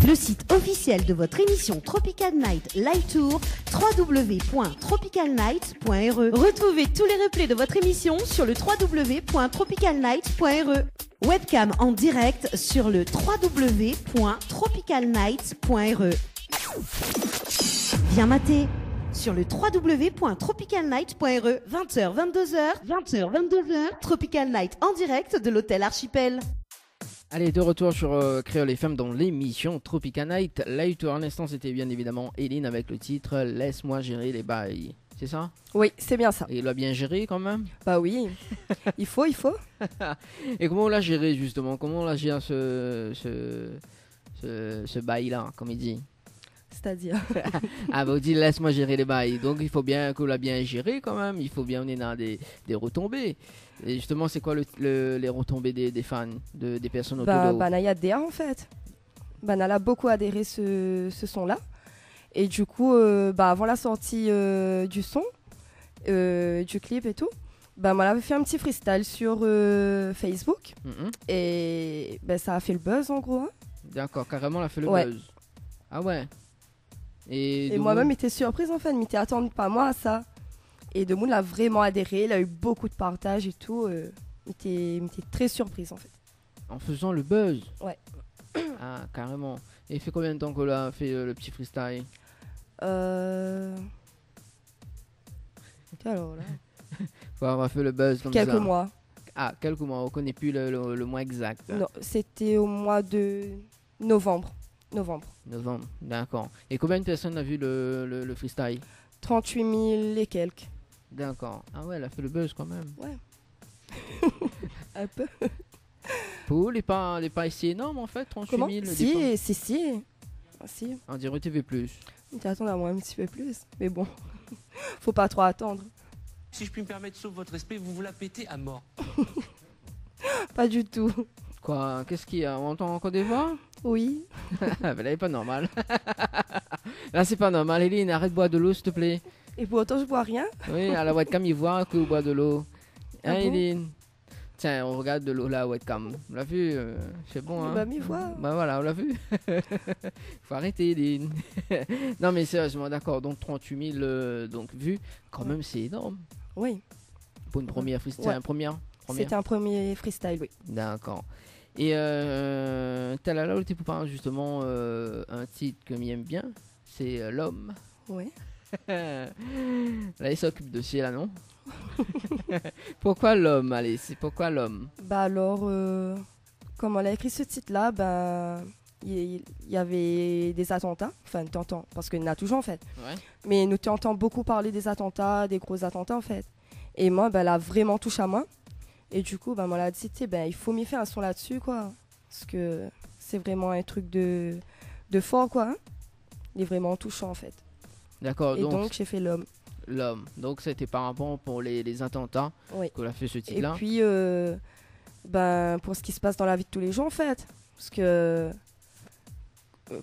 Le site officiel de votre émission Tropical Night Live Tour, trois W point tropical night point R E. Retrouvez tous les replays de votre émission sur le trois W point tropical night point R E. Webcam en direct sur le trois W point tropical night point R E. Viens mater sur le trois W point tropical night point R E, vingt heures, vingt-deux heures, vingt heures, vingt-deux heures, Tropical Night en direct de l'hôtel Archipel. Allez, de retour sur, euh, Kréol F M dans l'émission Tropical Night Live Tour. À l'instant, c'était bien évidemment Eline avec le titre Laisse-moi gérer les bails. C'est ça ? Oui, c'est bien ça. Et il a bien géré quand même ? Bah oui. Il faut, il faut. Et comment on l'a géré, justement ? Comment on l'a géré ce, ce, ce, ce bail-là, comme il dit ? C'est-à-dire ? Ah, bah, ou di, laisse-moi gérer les bails. Donc, il faut bien que ou la bien géré quand même. Il faut bien ou néna des, des retombées. Et justement, c'est quoi le, le, les retombées des, des fans, de, des personnes autour de vous ? Bah, bah, na, il y a des, en fait. Bah, na, la beaucoup adhéré ce, ce son-là. Et du coup, euh, bah, avant la sortie, euh, du son, euh, du clip et tout, bah, moi, j'avais fait un petit freestyle sur, euh, Facebook. Mhm. Et, bah, ça a fait le buzz, en gros, hein. D'accord, carrément, la fait le buzz. Ouais. Ah ouais. Et moi-même, mi té surprise, en fait, mi té atann pa moin a sa. Et demoun la vraiment adhéré, la eu beaucoup de partages et tout, euh, mi té, mi té très surprise, en fait. En faisant le buzz ? Ouais. Ah, carrément. Et fait combien de temps que ou la fait, euh, le petit freestyle ? Euh, alors là. Faut avoir fait le buzz comme ça. Quelques mois. Ah, quelques mois, on connaît plus le, le, le mois exact. Non, c'était au mois de novembre. Novembre. Novembre, d'accord. Et combien de personnes ont vu le, le, le freestyle ? Trente-huit mille et quelques. D'accord. Ah ouais, la fait le buzz quand même. Ouais. Un peu. Pou ou, lé pa, lé pa si énorme, en fait, trente-huit mille. Comment ? Si, si, si. Ah, si. On dirait T V plus. Mi té atann amoin un petit peu plus. Mais bon, faut pas trop attendre. Si je puis me permettre, sauf votre respect, vous vous la pétez à mort. Pas du tout. Quoi ? Qu'est-ce qu'il y a ? On entend encore des voix ? Oui. Ah, ben là, c'est pas normal. Là, c'est pas normal. Eline, arrête de boire de l'eau, s'il te plaît. Et pourtant, je bois rien. Oui, à la webcam, i voi ke ou boi de l'eau. Ah bon ? Hein, Eline ? Tiens, on regarde de l'eau là, webcam. On l'a vu, euh, c'est bon, hein ? Bah, mi voi. Bah voilà, on l'a vu. Faut arrêter, Eline. Non, mais sérieusement, d'accord. Donc, trente-huit mille, euh, donc, vues, quand même, c'est énorme. Oui. Pour une première freestyle, ouais. Un premier, première ? C'était un premier freestyle, oui. D'accord. Et, euh, talèr la, ou té pou parl justement, euh, un titre que mi aime bien, c'est, euh, L'homme. Ouais. Là, il s'occupe de ça, là, non ? Pourquoi L'homme ? Allez, c'est pourquoi L'homme ? Bah alors, euh, Koman la ékri se tit-la, ben, i, i, i avé dé zatantan, anfin, tantan, parske na toujour, an fèt. Ouais. Mé nou té antann bokou parl dé zatantan, dé gro zatantan, an fèt. É moin, ben, la vréman toush amoin. É du kou, ben, moin la di, té, ben, i fo mi fé in son la dsi, koi. Parske sé vréman in truk de, de for, koi, in. Lé vréman toushan, an fèt. D'accord, é donk, donk, j'ai fait L'homme. L'homme. Donk, sété par rapor pou lé, lé zatantan, oui, ke ou la fé se tit-la. É pi, euh, ben, pou sak i pas dan la vi de tou lé jour, an fèt. Parske, euh,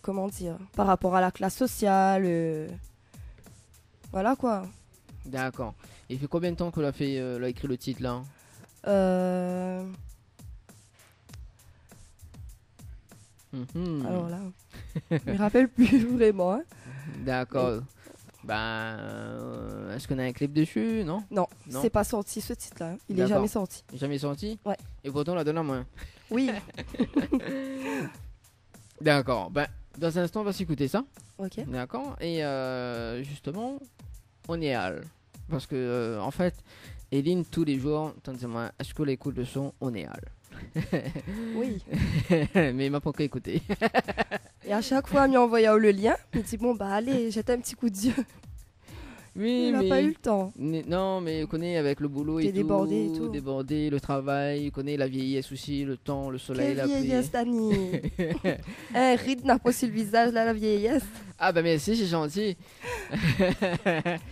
koman dir, par rapor a la klas sosial, euh, voilà, koi. D'accord. É i fé konbien de tan ke ou la fé, euh, ou la ékri le tit-la ? Euh, Mhm. Alors là, je me rappelle plus vraiment, hein. D'accord. Ben, euh, èske néna in clip dési, non ? Non, c'est pas sorti, ce titre-là, hein. Il est jamais sorti. Jamais sorti ? Ouais. Et pourtant, on l'a donné à moi. Oui. D'accord. Ben, dans un instant, on va s'écouter ça. Ok. D'accord. Et, euh, justement, Onéal. Parce que, euh, en fait, Eline, tous les jours, tann di amoin, èske ou ékout le son Onéal ? Oui. Mé ma pankor ékouté. Et à chaque fois, mi anvoy le lien, mi di, bon, bah, allez, jette un petit coup d'œil. Oui, mé na pa u le tan. Non, mé ou koné, avèk le boulot é tout, débordé, le travay, ou koné, la viéyès osi, le tan, le solèy, la pli. Quelle vieillesse, Dani ? Eh, rid na pa si le vizaz la, la viéyès. Ah, ben, mèrsi, sé zanti.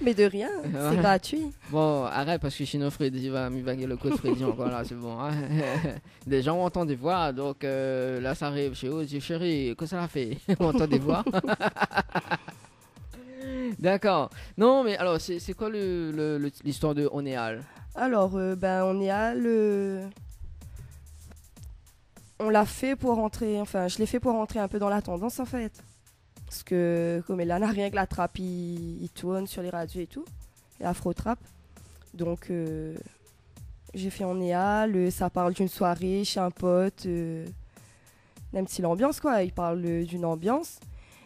Mais de rien, c'est gratuit. Bon, arèt, parske sinon Freddy va, mi va gingn le kou de Freddy ankor la, sé bon, hein. Dé zan i antann dé voi, donk, euh, la sa ariv shé ou, i di, chéri, kosa la fé ? I antann dé voi. D'accord. Non, mé alor, sé, sé koi le, le, le, listoir de Onéal ? Alors, euh, ben, Onéal, euh, on l'a fait pour rentrer, enfin, je l'ai fait pour rentrer un peu dans la tendance, en fait. Parske, koméla, na rienk la trap i, i tourn sur les radios et tout, l'afro trap. Donc, euh, j'ai fait Onéal, euh, ça parle d'une soirée chez un pote, euh, in ti lanbians, koi. I parl, euh, d'une ambiance.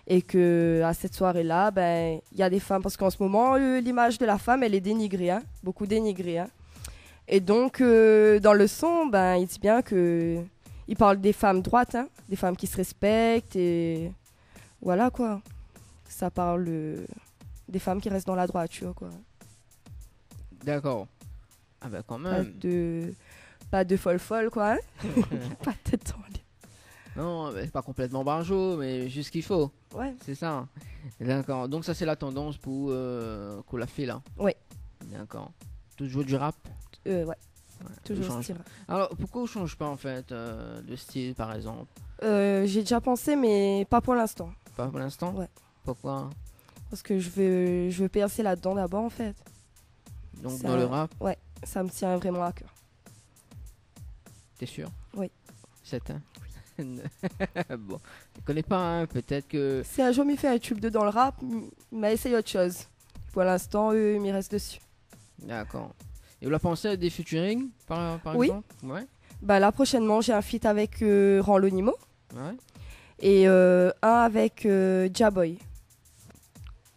Et que à cette soirée-là, ben, il y a des femmes, parce qu'en ce moment, euh, l'image de la femme, elle est dénigrée, hein, beaucoup dénigrée, hein. Et donc, euh, dans le son, ben, i di bien que i parl des femmes droites, hein, des femmes qui se respectent et voilà, koi. Ça parle, euh, des femmes qui restent dans la droiture, koi. D'accord. Ah ben, quand même. Pas de, pas de folle folle, koi, hein. Pas de tête en l'air. Non, mé sé pa konplètman barjo, mé zis sak i fo. Ouais. Sé sa. D'accord. Donk sa, sé la tandans pou, euh, kou la fé la. Ouais. D'accord. Toujours du rap ? Euh, ouais. Ouais, toujours style rap. Ou shanj pa. Alor, poukoi ou shanj pa, an fèt, euh, de stil, par égzanp ? Euh, j'ai déjà pensé, mais pas pour l'instant. Pa pou linstan ? Ouais. Poukoi ? Parce que je veux, je veux percer là-dedans d'abord, en fait. Donk, dan le rap ? Ouais, ça me tient vraiment à cœur. T'es sûr ? Oui. Certain ? Bon, mi koné pa, hein, pétèt ke... Si un jour mi fé un tube deux dans le rap, m-, ma éséy ot shoz. Pour l'instant, euh, mi rès desi. D'accord. É ou la pansé a dé featuring, par, par égzanp ? Oui. Ouais. Bah là, prochainement, j'ai un feat avec, euh, Ranlonimo. Ouais. Et, euh, un avec, euh, Jaboy.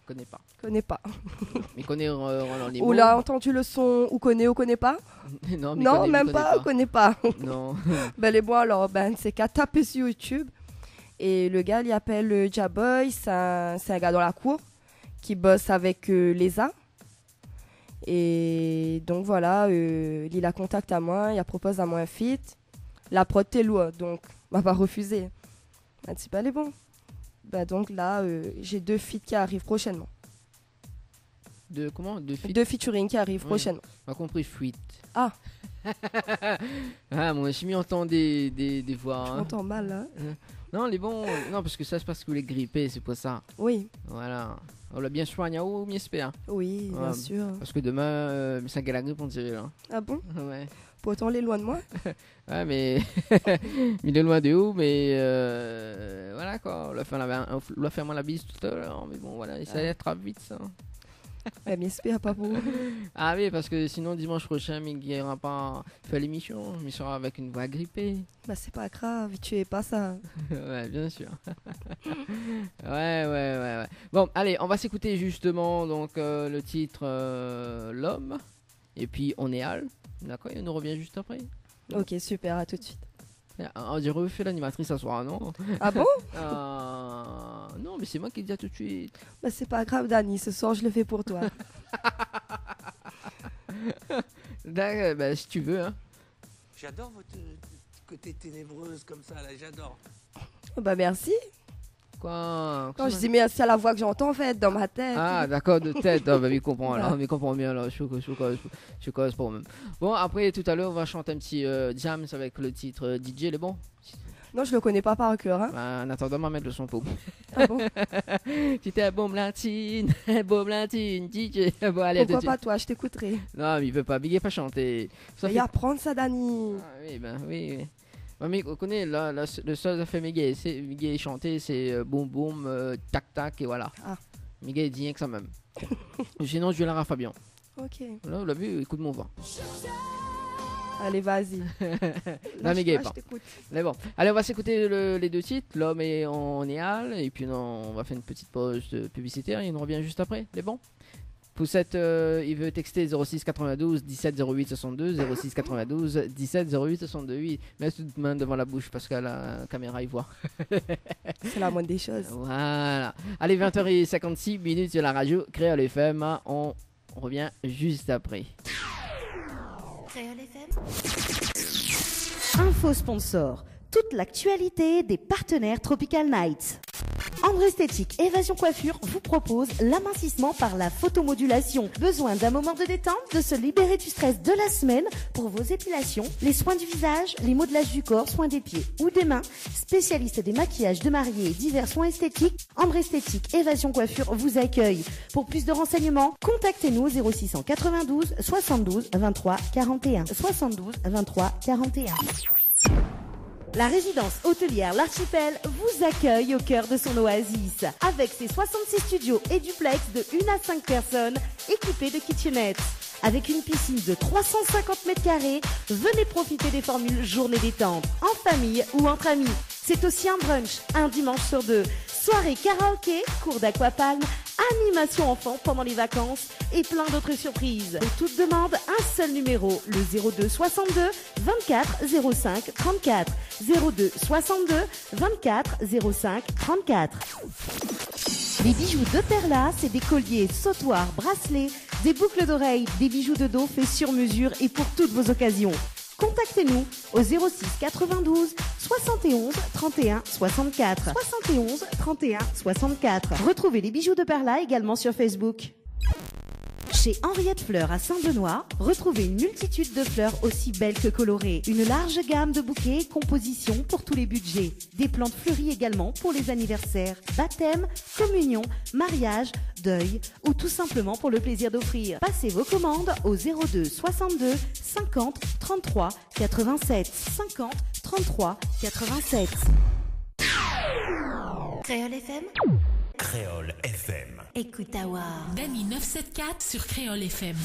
Koné pa. Koné pa. Mi koné, euh, Ranlonimo. Ou la antann le son, ou koné, ou koné pa ? Non, mi koné, mi koné pa. Non, mèm pa, ou koné pa. Non. Ben, lé bon alor, ben, sé k'à tapé sur YouTube. É le gars, li apèl, euh, Jaboy, sé in, sé in gars dan la kour ki bos avèk, euh, Leza. É donk voilà, euh, li la kontakt amoin, li la propoz amoin in feat. La prod té lour, donk ma pa refizé. Ma di, bah, lé bon. Bah, donc là, euh, j'ai deux feats qui arrivent prochainement. De comment ? De feat ? Deux featuring qui arrivent prochainement. Oui. Ma konpri fuit. Ah. Ah, moin osi mi antann dé, dé, dé voi, hein. Tu m'entends mal, là ? Euh, non, lé bon, euh, non, parske sa, sé parske ou lé gripé, sé pou sa. Oui. Voilà. Ou la bien soign aou, mi éspèr. Oui, bien sûr. Ouais, parske domin, euh, mi sa gingn la grip, on diré, la. Ah bon ? Ouais. Pourtant, lé loin de moi. Ouais, mé mi lé loin de ou, mé, euh, voilà, koi. Ou la fé amoin la, ou la fé amoin la biz talèr, mé bon, voilà, sa i sava tro vit, sa. Ah. Ben, mi éspèr pa pou ou. Ah oui, parske sinon, dimansh proshin, mi gingn pa fé lémisyon, mi sra avèk in voi gripé. Bah, c'est pas grave, tu es pas ça. Ouais, bien sûr. Ouais, ouais, ouais, ouais. Bon, allez, on va s'écouter justement, donc, euh, le titre, euh, L'homme. Et puis, Onéal. D'accord ? Et on revient juste après. Ok, super, à tout de suite. Ah, on diré ou fé l'animatris ce soir, non ? Ah bon ? Euh, non, mé sé moin ki di à tout de suite. Bah, c'est pas grave, Dani, ce soir, je le fais pour toi. D'accord, bah, si tu veux, hein. J'adore votre, euh, côté ténébreuse comme ça, là, j'adore. Bah, merci. Koi ? Quand je dis merci à la voix que j'entends, en fait, dans ma tête. Ah, d'accord, de tête. Ah, bah, mi konpran, la. Voilà. Mi konpran bien, la. Je suis, je suis, je suis, je suis pas problème. Bon, après, tout à l'heure, on va chanter un petit, euh, jams avec le titre, euh, D J, lé bon ? Non, je le connais pas par cœur, hein. Bah, en attendant, ma mèt le son pou. Ah bon ? Ti té in bon latin, in bon latin, D J. Bon, allez, à tout de suite. Pourquoi pas toi, je t'écouterai. Non, mé li vé pa, li vé pa shanté. Sa fé... Mais apprends ça, Dani. Ah, oui, ben, oui, oui. Mé mi koné, la, la, le sèl zafèr mi gingn, sé, mi gingn shanté, sé, euh, boum boum, euh, tak tak, é voilà. Ah. Mi gingn di rienk sa mèm. Sinon, Julia Fabian. Ok. La, ou la vi, ékout mon voi. Allez, vas-y. Lâche pas, je t'écoute. Mé bon. Allez, on va s'écouter le, les deux titres, L'homme et on est al, et puis on, on va faire une petite pause publicitaire et on revient juste après. Lé bon ? Pou sèt, euh, i vé texter zéro six quatre-vingt-douze dix-sept zéro huit soixante-deux, zéro six quatre-vingt-douze dix-sept zéro huit soixante-deux. Oui, mèt out min devan la boush parske la kaméra i voi. C'est la moindre des choses. Voilà. Allez, vingt heures et cinquante-six minutes sur la radio Kréol F M. On revient juste après. Kréol F M. Info sponsor. Toute l'actualité des partenaires Tropical Night. Ambre Esthétique Évasion Coiffure vous propose l'amincissement par la photomodulation. Besoin d'un moment de détente, de se libérer du stress de la semaine pour vos épilations, les soins du visage, les modelages du corps, soins des pieds ou des mains. Spécialiste des maquillages de mariés et divers soins esthétiques, Ambre Esthétique Évasion Coiffure vous accueille. Pour plus de renseignements, contactez-nous au zéro six cent quatre-vingt-douze soixante-douze vingt-trois quarante et un. Soixante-douze vingt-trois quarante et un. La résidence hôtelière L'Archipel vous accueille au cœur de son oasis. Avec ses soixante-six studios et duplex de une à cinq personnes, équipés de kitchenette. Avec une piscine de trois cent cinquante mètres carrés, venez profiter des formules journée détente, en famille ou entre amis. C'est aussi un brunch, un dimanche sur deux. Soirée karaoké, cours d'aquapalme, animation enfant pendant les vacances et plein d'autres surprises. Pour toute demande, un seul numéro, le zéro deux soixante-deux vingt-quatre zéro cinq trente-quatre. Zéro deux soixante-deux vingt-quatre zéro cinq trente-quatre. Les bijoux de Perla, c'est des colliers, sautoirs, bracelets, des boucles d'oreilles, des bijoux de dos faits sur mesure et pour toutes vos occasions. Contactez-nous au zéro six quatre-vingt-douze soixante et onze trente et un soixante-quatre. Soixante et onze trente et un soixante-quatre. Retrouvez les bijoux de Perla également sur Facebook. Chez Henriette Fleurs à Saint-Benoît, retrouvez une multitude de fleurs aussi belles que colorées. Une large gamme de bouquets et compositions pour tous les budgets. Des plantes fleuries également pour les anniversaires, baptême, communion, mariage, deuil ou tout simplement pour le plaisir d'offrir. Passez vos commandes au zéro deux soixante-deux cinquante trente-trois quatre-vingt-sept. Cinquante trente-trois quatre-vingt-sept. Kréol F M. Kréol F M. Écoute Awa. Dany neuf sept quatre sur Kréol F M.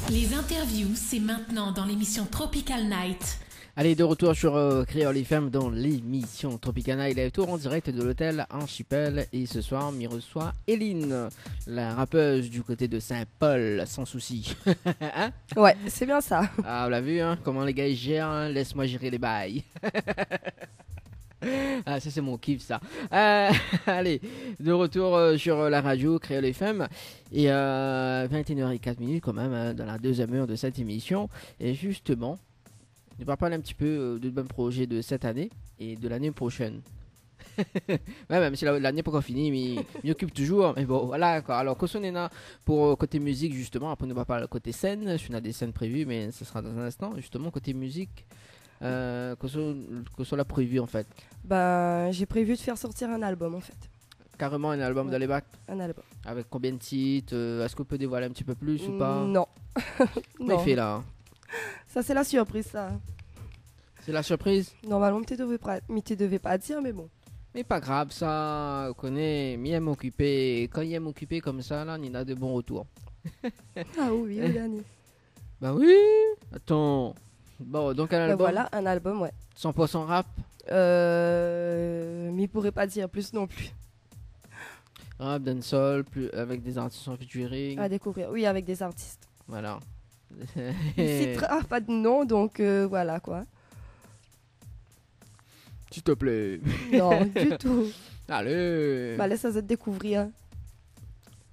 Les interviews, c'est maintenant dans l'émission Tropical Night. Allez, de retour sur, euh, Kréol F M dans l'émission Tropical Night, le tour en direct de l'hôtel Archipel. Et ce soir, mi reçoit Eline, la rappeuse du côté de Saint-Paul, sans souci. Hein ? Ouais, c'est bien ça. Ah, ou la vu, hein, koman lé gars i gèr, hein, laisse-moi gérer les bails. Ah, sa sé mon kiff, sa. Euh, allez, de retour, euh, sur, euh, la radio Kréol F M. Et, euh, vingt et une heures et quatre minutes quand même, hein, dans la deuxième heure de cette émission. Et justement, nou va parl in ti pé, euh, de bann projé de cette année et de l'année prochaine. Ouais, mèm si la, l'ané pankor fini, mi, mi okip toujour, mé bon, voilà, koi. Alor, kosa néna pou, euh, koté mizik, justement, apré nou va parl koté sèn, si ou néna dé sèn prévu, mé sa sera dans un instant. Justement, koté mizik, euh, kosa, kosa ou la prévu, en fait ? Ben, j'ai prévu de faire sortir un album, en fait. Carrément un album. Ouais. Dans les bacs ? Un album. Avec combien de titres ? Euh, est-ce qu'on peut dévoiler un petit peu plus ou pas ? Non. Koman i fé la ? Sa sé la surpriz, sa. Sé la surpriz ? Normalman, mi té devé pa, mi té devé pa dir, mé bon. Mé pa grav, sa, ou koné, mi èm okipé. Kan i èm okipé konmsa, la, néna de bon retour. Ah oui, oui, Dany. Bah oui, attends. Bon, donc un album. Bah voilà, un album, ouais. Cent pour cent rap ? Euh, mi pouré pa dir plus non plus. Rap, dancehall, plus, avec des artistes en featuring. À découvrir, oui, avec des artistes. Voilà. Mi sitra pa de nom, donc, euh, voilà, quoi. S'il te plaît. Non, du tout. Allez. Bah, laisse ça se découvrir.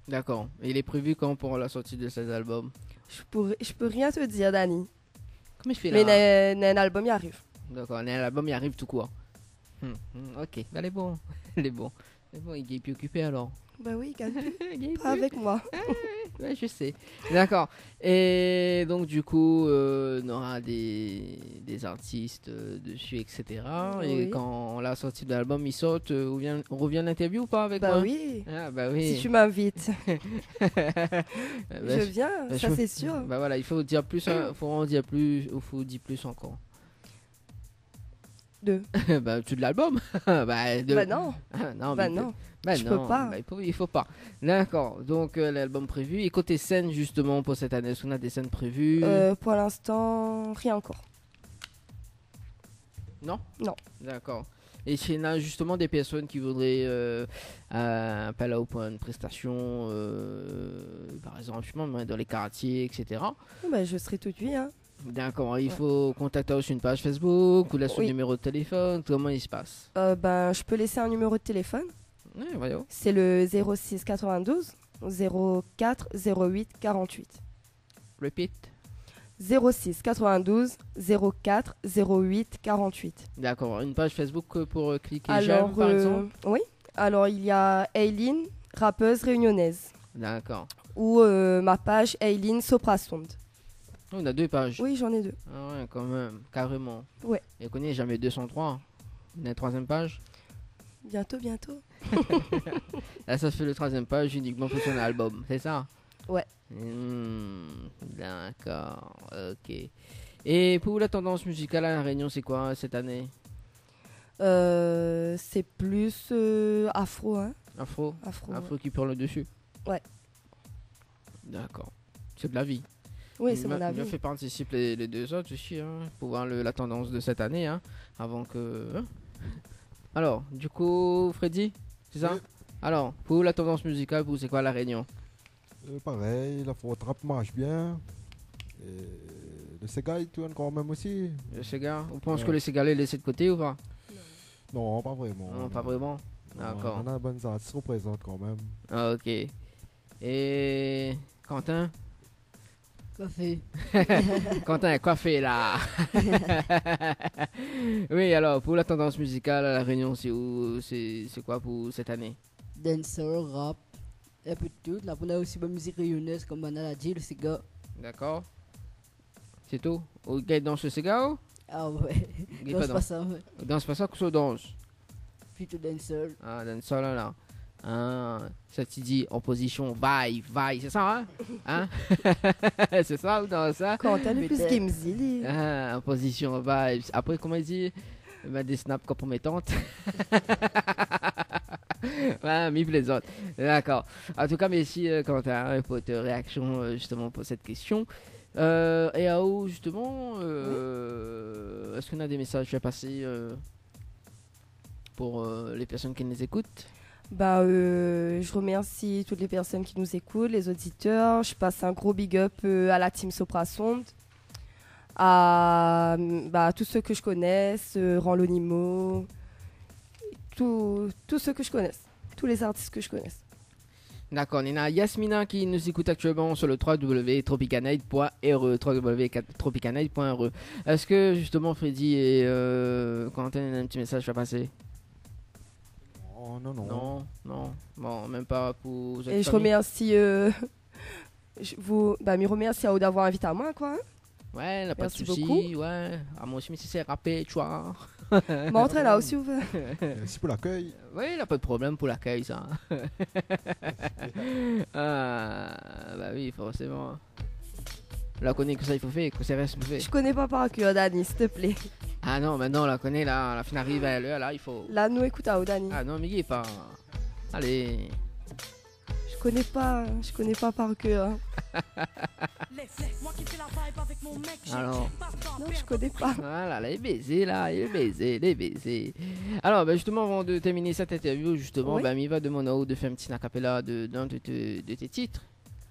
D'accord. Et il est prévu quand pour la sortie de cet album ? Je pourrais, je peux rien te dire, Dany. Koman i fé la ? Mé na, na in album i ariv. D'accord, na in album i ariv tout court. Hmm, hmm, ok, bah, lé bon. Lé bon. Mé bon, i gingn pi okipé alor. Bah oui, i gingn pi. I gingn pi. Pas avec moi. Ah, ouais, ouais, je sais. D'accord. Et donc, du coup, euh, on aura des, des artistes, euh, dessus, et cetera. Oui. Et quand la sortie de l'album, i sort, euh, ou vien, ou revien l'interview ou pas avec moi ? Bah oui. Ah, bah oui. Si tu m'invites. Euh, bah, je viens, bah, ça, c'est sûr. Bah voilà, il faut dire plus, hein, faut en dire plus, ou faut dire plus encore. Deux. Bah, tout l'album. Bah, deux. Bah non. Ah, non, Bah mais non. Bah non, bah, il faut, il faut pas. D'accord. Donc, euh, l'album prévu. Et côté scène, justement, pour cette année, est-ce qu'on a des scènes prévues ? Euh, pour l'instant, rien encore. Non ? Non. D'accord. Et si on a justement des personnes qui voudraient, euh, euh, appeler pour une prestation, euh, par exemple, je sais pas, dans les quartiers, et cetera. Oh, bah, je serai tout oui, hein. D'accord, il faut contacter aussi une page Facebook ou laisser un numéro de téléphone, comment il se passe ? Euh, ben, je peux laisser un numéro de téléphone. Oui, voyons. C'est le zéro six quatre-vingt-douze zéro quatre zéro huit quarante-huit. Repeat. Zéro six quatre-vingt-douze zéro quatre zéro huit quarante-huit. D'accord, une page Facebook, euh, pour, euh, cliquer j'aime, par exemple ? Oui. Alors, il y a Aileen, rappeuse réunionnaise. D'accord. Ou, euh, ma page Aileen Soprasound. On a deux pages. Oui, j'en ai deux. Ah ouais, quand même, carrément. Ouais. Et qu'on n'est jamais deux cent trois. On a une troisième page. Bientôt, bientôt. Là, ça fait le troisième page uniquement pour son album, c'est ça ? Ouais. Hmm, d'accord, ok. Et pour la tendance musicale à La Réunion, c'est quoi cette année ? Euh, c'est plus, euh, afro, hein. Afro ? Afro, ouais. Afro qui prend le dessus. Ouais. D'accord. C'est de la vie. Oui, c'est mon avis. Moi, je fais participer les, les deux autres aussi, hein, pour voir le, la tendance de cette année, hein, avant que, hein. Alors, du coup, Freddy, c'est ça ? Oui. Alors, pour la tendance musicale, vous, c'est quoi La Réunion ? Euh, pareil, l'afro trap marche bien. Et le séga, il tourne quand même aussi. Le séga ? Vous pensez que le séga, il est laissé de côté ou pas ? Non, pas vraiment. Non, pas vraiment. D'accord. On a de bonnes artistes représentent quand même. Ah, ok. Et Quentin ? Koifé. Quentin, koifé la. Oui, alors, pour la tendance musicale à La Réunion, c'est où, c'est, c'est quoi pour cette année ? Dancehall, rap, un peu de tout. Là, on a aussi bonne musique réunionnaise, comme Manal a dit, le séga. D'accord. C'est tout ? Ou gay dans le séga, ou ? Ah ouais. Gay dans pas dans. Pas ça, ouais. Dans pas ça, que ça danse. Plutôt dancehall. Ah, dancehall, là. Ah, ça, tu dis en position vibe, vibe, c'est ça, hein ? Hein ? C'est ça, ou dans ça ? Quentin, le plus Peut-être. Gimzi, lui. Ah, en position vibe. Après, comment il dit ? Bah, des snaps compromettantes. Ouais, mi plaisante. D'accord. En tout cas, merci, euh, Quentin, hein, pour ta réaction, euh, justement, pour cette question. Euh, et à où, justement, euh, est-ce qu'on a des messages à passer, euh, pour, euh, les personnes qui nous écoutent ? Bah, euh, je remercie toutes les personnes qui nous écoutent, les auditeurs. Je passe un gros big up, euh, à la team Soprasound, à, bah, tous ceux que je connaisse, euh, Ranlonimo, tout, tous ceux que je connaisse, tous les artistes que je connaisse. D'accord, néna Yasmina qui nous écoute actuellement sur le trois w w w tropicanite point r e, trois w w w tropicanite point r e. Est-ce que justement Freddy et, euh, Quentin, néna un petit message à passer ? Non, non, non. Non, non. Bon, même pas pour votre famille. Et je remercie, euh, je vous, bah, mi remercie à vous d'avoir invité à moi, quoi, hein. Ouais, na pa de souci, ouais. Merci beaucoup. Ah, moi aussi, mi sé rapé, tu vois. Montre là aussi, ou vé. Merci pour l'accueil. Oui, na pa de problèm pou lakèy, sa. Ah, bah oui, forcément. La koné kosa i fo fé, kosa i rès pou fé. Je connais pas par cœur, Dani, s'il te plaît. Ah non, mé non, la koné, la, la fine ariv a lèr, la, i fo... La nou ékout aou, Dani. Ah non, mé i lé pa... Alé. Je connais pas, je connais pas par cœur. Alors. Non, je connais pas. Voilà, la, lé bézé, la, lé bézé, lé bézé. Alors, ben, justement, avant de terminer cette interview, justement, ben, mi va demann aou de fé in ti a cappella de, d'un de tes, de tes titres.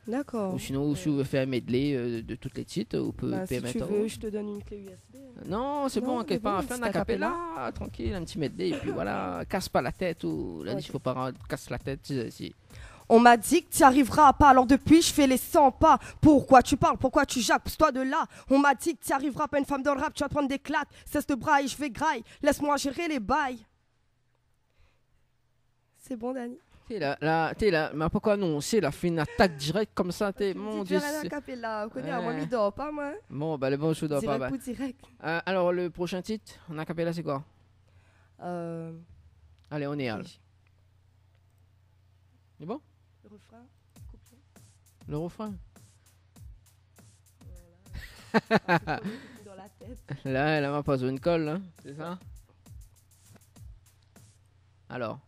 D'accord. Ou sinon, ou si ou vé fé in medley, euh, de tout lé tit, ou pé... Bah, si tu veux, je te donne une clé U S B, hein. Non, sé bon, inkièt pa, fé in a cappella, trankil, in ti medley, épi voilà, kas pa la tèt, ou la di, fo pa kas la tèt, si, si. On m'a dit que t'y arriveras pas, alors depuis je fais les cent pas. Pourquoi tu parles, pourquoi tu jappes, pousse-toi de là. On m'a dit que t'y arriveras pas, une femme dans le rap, tu vas te prendre des claques. Serre tes bras et je vais graille, laisse-moi gérer les bails. C'est bon, Dani ? Té la, la, té la, mé poukoué anonsé la fine atak dirèk konmsa, té, mon Dieu, fé in a cappella, ou koné, moin mi dor pa, moin. Bon, bah, le bon, mi dor pa, bah. Dirèk pou dirèk. Euh, alors, le prochain titre, en a cappella, c'est quoi ? Euh, allez, on est al. C'est bon ? Le refrain, couplet. Le refrain. Voilà. Dans la tête. La, la, ma poz in kol, hein, c'est ça ? Alors ?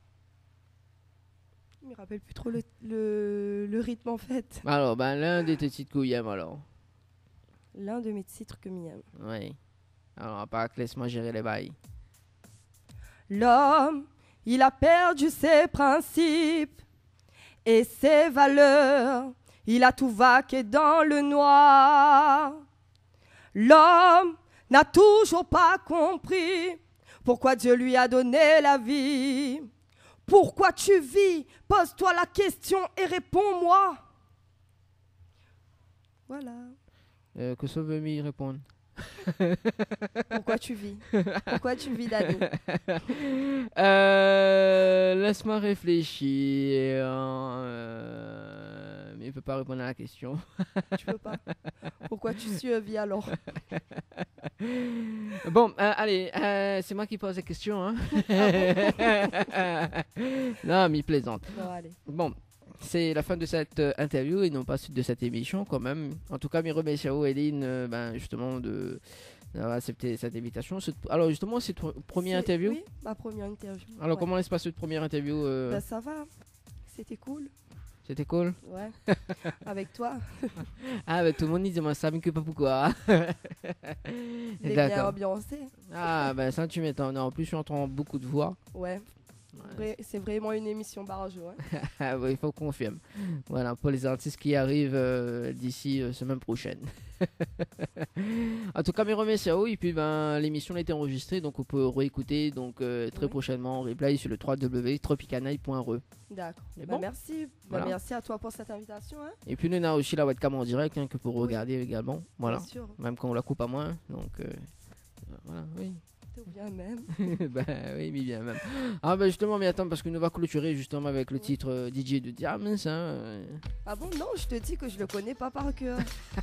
Mi rapèl pi tro le, le, le ritm, an fèt. Alor, bin, l'un de tes titres que mi èm, alor. L'un de mes titres que mi èm. Oui. Alor, a par Lès amoin zèr lé bay. L'homme, il a perdu ses principes et ses valeurs. Il a tout vaqué dans le noir. L'homme n'a toujours pas compris pourquoi Dieu lui a donné la vie. Pourquoi tu vis ? Pose-toi la question et réponds-moi. Voilà. Euh, kosa ou vé mi réponn ? Pourquoi tu vis ? Pourquoi tu vis, Dany ? Euh, laisse-moi réfléchir. Euh, mi pé pa répond à la question. Tu peux pas. Pourquoi tu survis alors ? Bon, euh, allez, euh, c'est moi qui pose la question, hein. Ah bon ? Non, mi plaisante. Bon, allez. Bon, c'est la fin de cette, euh, interview et non pas de cette émission quand même. En tout cas, mi remèrsi aou, Eline, euh, ben, justement, de, d'avoir accepté cette invitation. C'est, alors, justement, c'est ton première interview ? C'est, oui, ma première interview. Alors, ouais. Comment s'est passée cette première interview, euh ? Ben, ça va. C'était cool. C'était cool ? Ouais. Avec toi. Ah, ben, tout le monde i di amoin sa, mi koné pa poukoué. D'accord. Lé bien ambiansé. Ah, ben, ça, tu m'étonnes. En plus, tu entends beaucoup de voix. Ouais. Ouais. Vrai, c'est vraiment une émission barjo, hein. Ah oui, il faut confirmer. Voilà, pour les artistes qui arrivent, euh, d'ici, euh, semaine prochaine. En tout cas, mi remèrsi aou. Et puis, ben, l'émission a été enregistrée, donc on peut réécouter, donc, euh, très prochainement en replay sur le trois W W W point tropical night point R E. D'accord. C'est bon ? Ben, merci. Ben, voilà. Merci à toi pour cette invitation, hein. Et puis, nou néna aussi la webcam en direct, hein, que vous pouvez regarder également. Oui. Voilà. Bien sûr. Même quand on la coupe à moins, donc, euh, voilà, oui. T'es bien même. Ben oui, mi bien même. Ah ben justement, mi atann, parce que nou va clôturer justement avec le titre, euh, D J de Diams, hein, euh. Ah bon, non, je te dis que je le connais pas par cœur.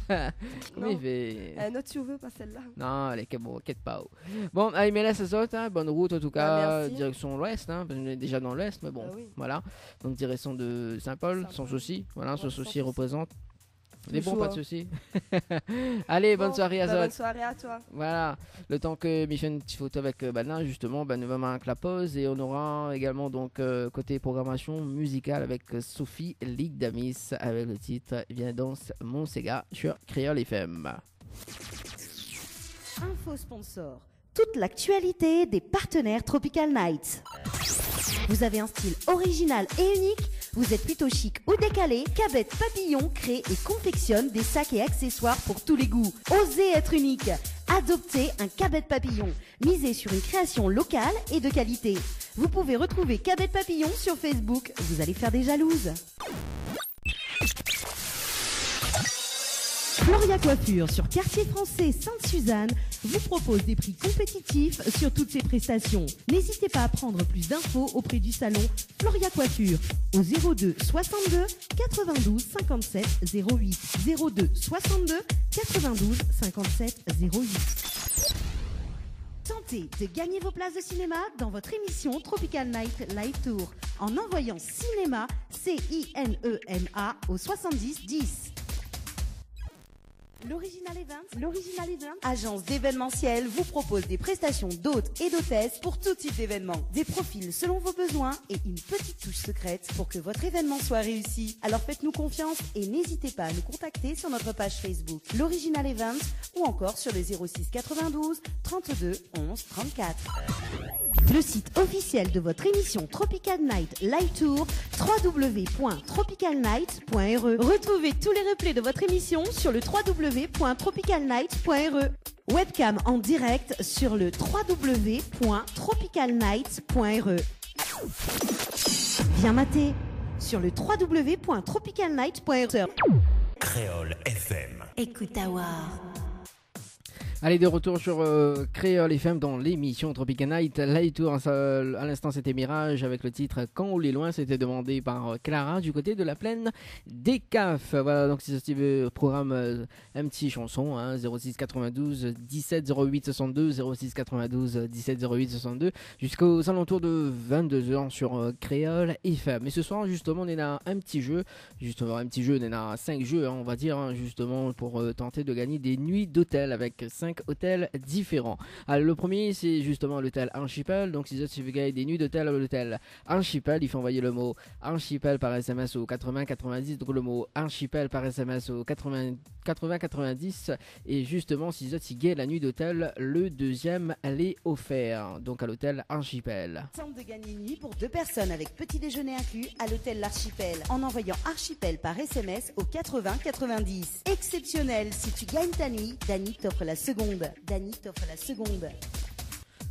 Non. Oui, mais... Un autre, tu veux pas celle-là ? Non, allez, que bon, inquiète pas. Bon, allez, mi lès azot, hein, bonne route en tout cas, ben, merci. Direction l'ouest, hein, parce qu'on est déjà dans l'ouest, mais bon, ben oui, voilà. Donc direction de Saint-Paul, Saint-Paul. Sans souci, voilà, ouais, Sans Souci représente. Toujours. Lé bon, pa de sousi. Allez, bonne soirée azot. Bon, ben, bonne soirée à toi. Voilà. Le temps que mi fé une petite photo avec, euh, Bana, justement, ben, nou va mark la pause et on aura également, donc, euh, côté programmation musicale avec, euh, Sophie Ligdamis avec le titre Viens danse mon séga sur Kréol F M. Info sponsor. Toute l'actualité des partenaires Tropical Night. Vous avez un style original et unique ? Vous êtes plutôt chic ou décalé ? Cabette Papillon crée et confectionne des sacs et accessoires pour tous les goûts. Osez être unique. Adoptez un Cabette Papillon. Misez sur une création locale et de qualité. Vous pouvez retrouver Cabette Papillon sur Facebook. Vous allez faire des jalouses. Floria Coiffure sur Quartier Français Sainte-Suzanne vous propose des prix compétitifs sur toutes ses prestations. N'hésitez pas à prendre plus d'infos auprès du salon Floria Coiffure au zéro deux soixante-deux quatre-vingt-douze cinquante-sept zéro huit, zéro deux soixante-deux quatre-vingt-douze cinquante-sept zéro huit. Tentez de gagner vos places de cinéma dans votre émission Tropical Night Live Tour en envoyant cinéma, C I N E M A, au soixante-dix dix. L'Original Event, l'Original Event, agence d'événementiel, vous propose des prestations d'hôtes et d'hôtesses pour tout type d'événement. Des profils selon vos besoins et une petite touche secrète pour que votre événement soit réussi. Alors faites-nous confiance et n'hésitez pas à nous contacter sur notre page Facebook, l'Original Event, ou encore sur le zéro six quatre-vingt-douze trente-deux onze trente-quatre. Le site officiel de votre émission Tropical Night Live Tour, trois W point tropical night point R E. Retrouvez tous les replays de votre émission sur le trois W point tropical night point R E. Webcam en direct sur le trois W point tropical night point R E. Viens mater sur le trois W point tropical night point R E. Kréol F M. Écoute à voir. Allez, de retour sur, euh, Kréol F M dans l'émission Tropical Night Live Tour. Un seul, à l'instant, c'était Mirage avec le titre Quand ou lé loin. C'était demandé par, euh, Clara du côté de la plaine des Cafres. Voilà, donc c'est ce petit, euh, programme, euh, un petit chanson, hein, zéro six quatre-vingt-douze dix-sept zéro huit soixante-deux, zéro six quatre-vingt-douze dix-sept zéro huit soixante-deux, jusqu'aux alentours de vingt-deux heures sur, euh, Kréol F M. Et ce soir, justement, on est là, un petit jeu. Justement, un petit jeu, néna cinq jeux, hein, on va dire, hein, justement, pour, euh, tenter de gagner des nuits d'hôtel avec cinq otèl diféran. Alor, le promié, sé zistoman l'otèl Archipel. Donk, si zot i vé gagn dé nuit d'otèl a l'otèl Archipel, i fo anvoy le mo Archipel par S M S au quatre-vingts quatre-vingt-dix. Donk, le mo Archipel par S M S au quatre-vingts, quatre-vingts quatre-vingt-dix. É zistoman, si zot i gagn la nuit d'otèl, le dezièm lé ofèr. Donk, a l'otèl Archipel. Tente de gagner une nuit pour deux personnes avec petit déjeuner inclus à l'hôtel L'Archipel en envoyant Archipel par S M S au quatre-vingts quatre-vingt-dix. Exceptionnel, si tu gagnes ta nuit, Dany t'offre la seconde. Dany t'offre la seconde.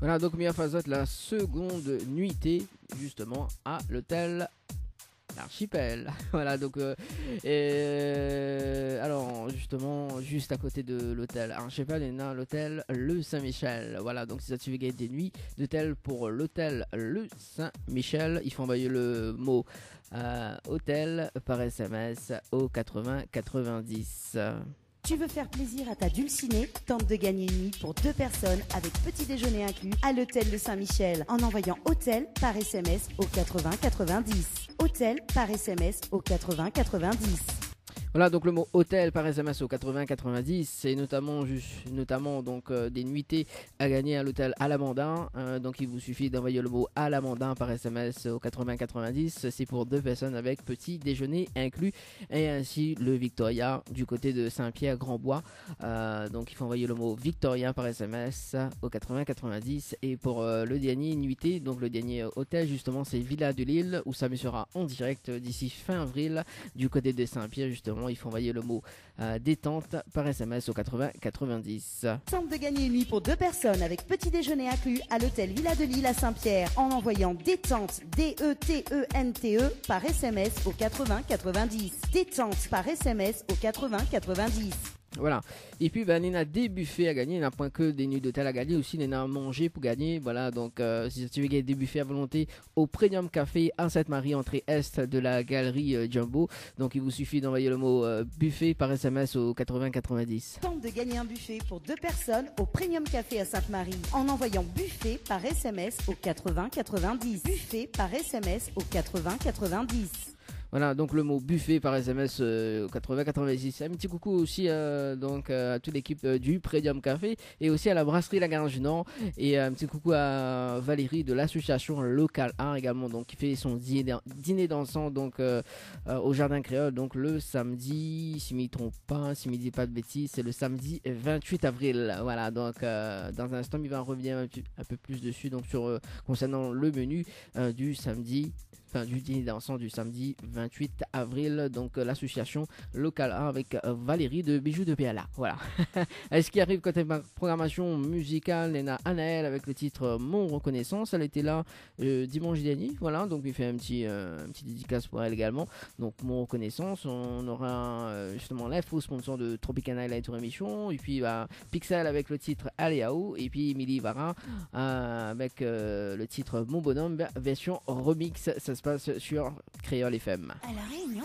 Voilà, donk, mi ofèr azot la segonn nuité, zistoman, a l'otèl L'Archipel. Voilà, donk, euh, euh, alor, zistoman, zis a koté de l'otèl Archipel, néna l'otèl Le Saint-Michel. Voilà, donk, si zot i vé gagn dé nuit d'otèl pou l'otèl Le Saint-Michel, i fo anvoy le mo, euh, otèl par S M S au quatre-vingts quatre-vingt-dix. Tu veux faire plaisir à ta dulcinée ? Tente de gagner une nuit pour deux personnes avec petit déjeuner inclus à l'hôtel de Saint-Michel en envoyant hôtel par S M S au quatre-vingts quatre-vingt-dix. Hôtel par S M S au quatre-vingts quatre-vingt-dix. Voilà, donk, le mo otèl par S M S au quatre-vingts quatre-vingt-dix, sé notaman zis, notaman, donk, euh, dé nuité à gagner à l'hôtel Alamanda. Euh, donk, i vous suffit d'envoy le mo Alamanda par S M S au quatre-vingts quatre-vingt-dix. Sé pou dé pèrsone avèk petit déjeuner inclus. É ainsi le Victoria du koté de Saint-Pierre-Grand-Bois. Euh, donk, i fo anvoy le mo Victoria par S M S au quatre-vingts quatre-vingt-dix. É pou, euh, le dernié nuité, donk le dernié, euh, otèl, zistoman, sé Villa de Lille, ousa mi sera an dirèk, euh, d'isi fin avril, du koté de Saint-Pierre, zistoman, i fo anvoy le mo, euh, détente par S M S au quatre-vingts quatre-vingt-dix. Tente de gagner une nuit pour deux personnes avec petit déjeuner inclus à l'hôtel Villa de Lille à Saint-Pierre en envoyant détente, D E T E N T E, par S M S au quatre-vingts quatre-vingt-dix. Détente par S M S au quatre-vingts quatre-vingt-dix. Voilà. É pi, bin, néna dé bifé à gagner, néna poin ke dé nuit d'otèl à gagner, osi néna manzé pou gagner. Voilà, donk, euh, si zot i vé gagn dé bifé à volonté au Premium Café à Sainte-Marie, entrée est de la galerie, euh, Jumbo. Donc, il vous suffit d'envoyer le mot, euh, buffet par S M S au quatre-vingts quatre-vingt-dix. Tente de gagner un buffet pour deux personnes au Premium Café à Sainte-Marie en envoyant buffet par S M S au quatre-vingts quatre-vingt-dix. Buffet par S M S au quatre-vingts quatre-vingt-dix. Voilà, donc le mot buffet par S M S, euh, au quatre-vingts quatre-vingt-dix. Un petit coucou aussi, euh, donc, euh, à toute l'équipe, euh, du Premium Café et aussi à la brasserie La Gare du Nord. Et, euh, un petit coucou à Valérie de l'association Local Art également, donc, qui fait son dîner, dîner dansant, donc, euh, euh, au Jardin Créole, donc le samedi, si mi tronp pa, si mi di pa de bétiz, sé le samedi vingt-huit avril. Voilà, donc, euh, dans un instant, mi va revenir un petit, un peu plus dessus, donc, sur, euh, concernant le menu, euh, du samedi, enfin, du dîner dansant du samedi vingt-huit avril, donc, euh, l'association Local Art avec, euh, Valérie de Bijoux de Perla. Voilà. Est-ce qu'il arrive côté ma-, programmation musicale, néna Anaël avec le titre, euh, Mon Reconnaissance. Elle était là, euh, dimanche dernier. Voilà, donc mi fé un petit, euh, un petit dédicace pour elle également. Donc, Mon Reconnaissance, on aura, euh, justement l'info sponsor de Tropicana et la Tour Émission. Et puis, bah, Pixel avec le titre Allez Aou, et puis Émilie Vara, euh, avec, euh, le titre Mon Bonhomme, ver-, version remix. Ça se passe sur Kréol F M. À La Réunion.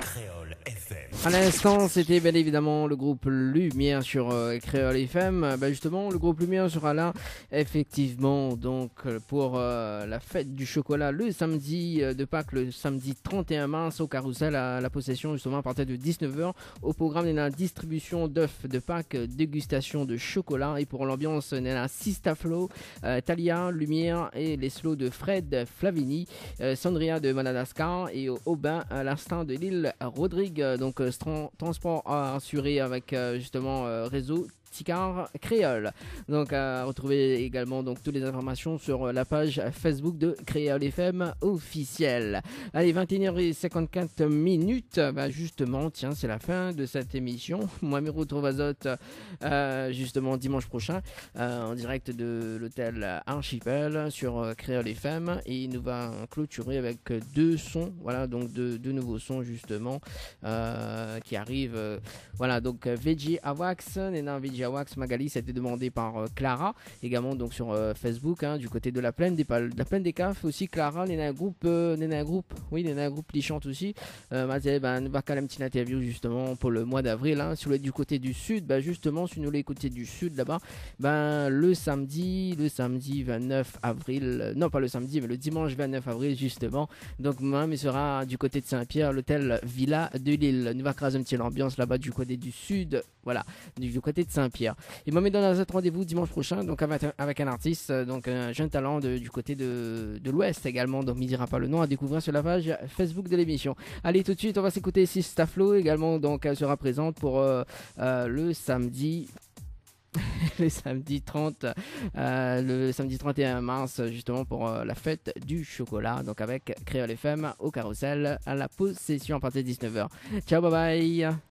Kréol F M. À l'instant, c'était bien évidemment le groupe Lumière sur, euh, Kréol F M. Euh, bah, justement, le groupe Lumière sera là, effectivement, donc, euh, pour, euh, la fête du chocolat le samedi, euh, de Pâques, le samedi trente et un mars au Carrousel à La Possession, justement, à partir de dix-neuf heures. Au programme, néna distribution d'œufs de Pâques, dégustation de chocolat. Et pour l'ambiance, néna Sista Flo, euh, Thalia, Lumière et les slows de Fred Flavini, euh, Sandria de Madagascar et au Aubin, euh, l'instant de l'île Rodrigue. Euh, donc, euh, tran-, transport assuré avec, euh, justement, euh, réseau Ticar Créole. Donc, euh, retrouvez également, donc, toutes les informations sur, euh, la page Facebook de Kréol F M officiel. Allez, vingt et une heures et cinquante-quatre minutes. Bah, justement, tiens, c'est la fin de cette émission. Moi, mi retrouv azot, euh, justement, dimanche prochain, euh, en direct de l'hôtel Archipel sur, euh, Kréol F M. Et nou va clôturer avec, euh, deux sons. Voilà, donc deux, deux nouveaux sons, justement, euh, qui arrivent, euh, Voilà, donc, euh, V J Awax, néna V J Awax, Magali, ça a été demandé par, euh, Clara, également donc sur, euh, Facebook, hein, du côté de la Plaine des Pal-, la Plaine des Cafes aussi, Clara, néna un groupe, euh, néna un groupe, oui, néna un groupe ki shant aussi. Euh, ma di, ben, nou va kal in ti interview justement pour le mois d'avril, hein. Si vous êtes du côté du sud, ben, justement, si vous voulez écouter du sud là-bas, ben, le samedi, le samedi vingt-neuf avril, euh, non, pas le samedi, mais le dimanche vingt-neuf avril, justement, donc, moin, mi sera du côté de Saint-Pierre, l'hôtel Villa de Lille. Nou va kraz in ti l'ambiance là-bas du côté du sud. Voilà, du, du côté de Saint-Pierre. Et moi, mi donn azot randévou dimansh proshin, donk avèk, avèk in artis, euh, donk in jenn talan de, du côté de, de l'Ouest également, donk mi dira pa le non, à découvrir sur la page Facebook de l'émission. Allez, tout de suite, on va s'écouter Sista Flo également, donc elle sera présente pour, euh, euh, le samedi, le samedi trente, euh, le samedi trente et un mars, justement pour, euh, la fête du chocolat, donc avec Kréol F M au Carrousel à la Possession à partir de dix-neuf heures. Ciao, bye bye.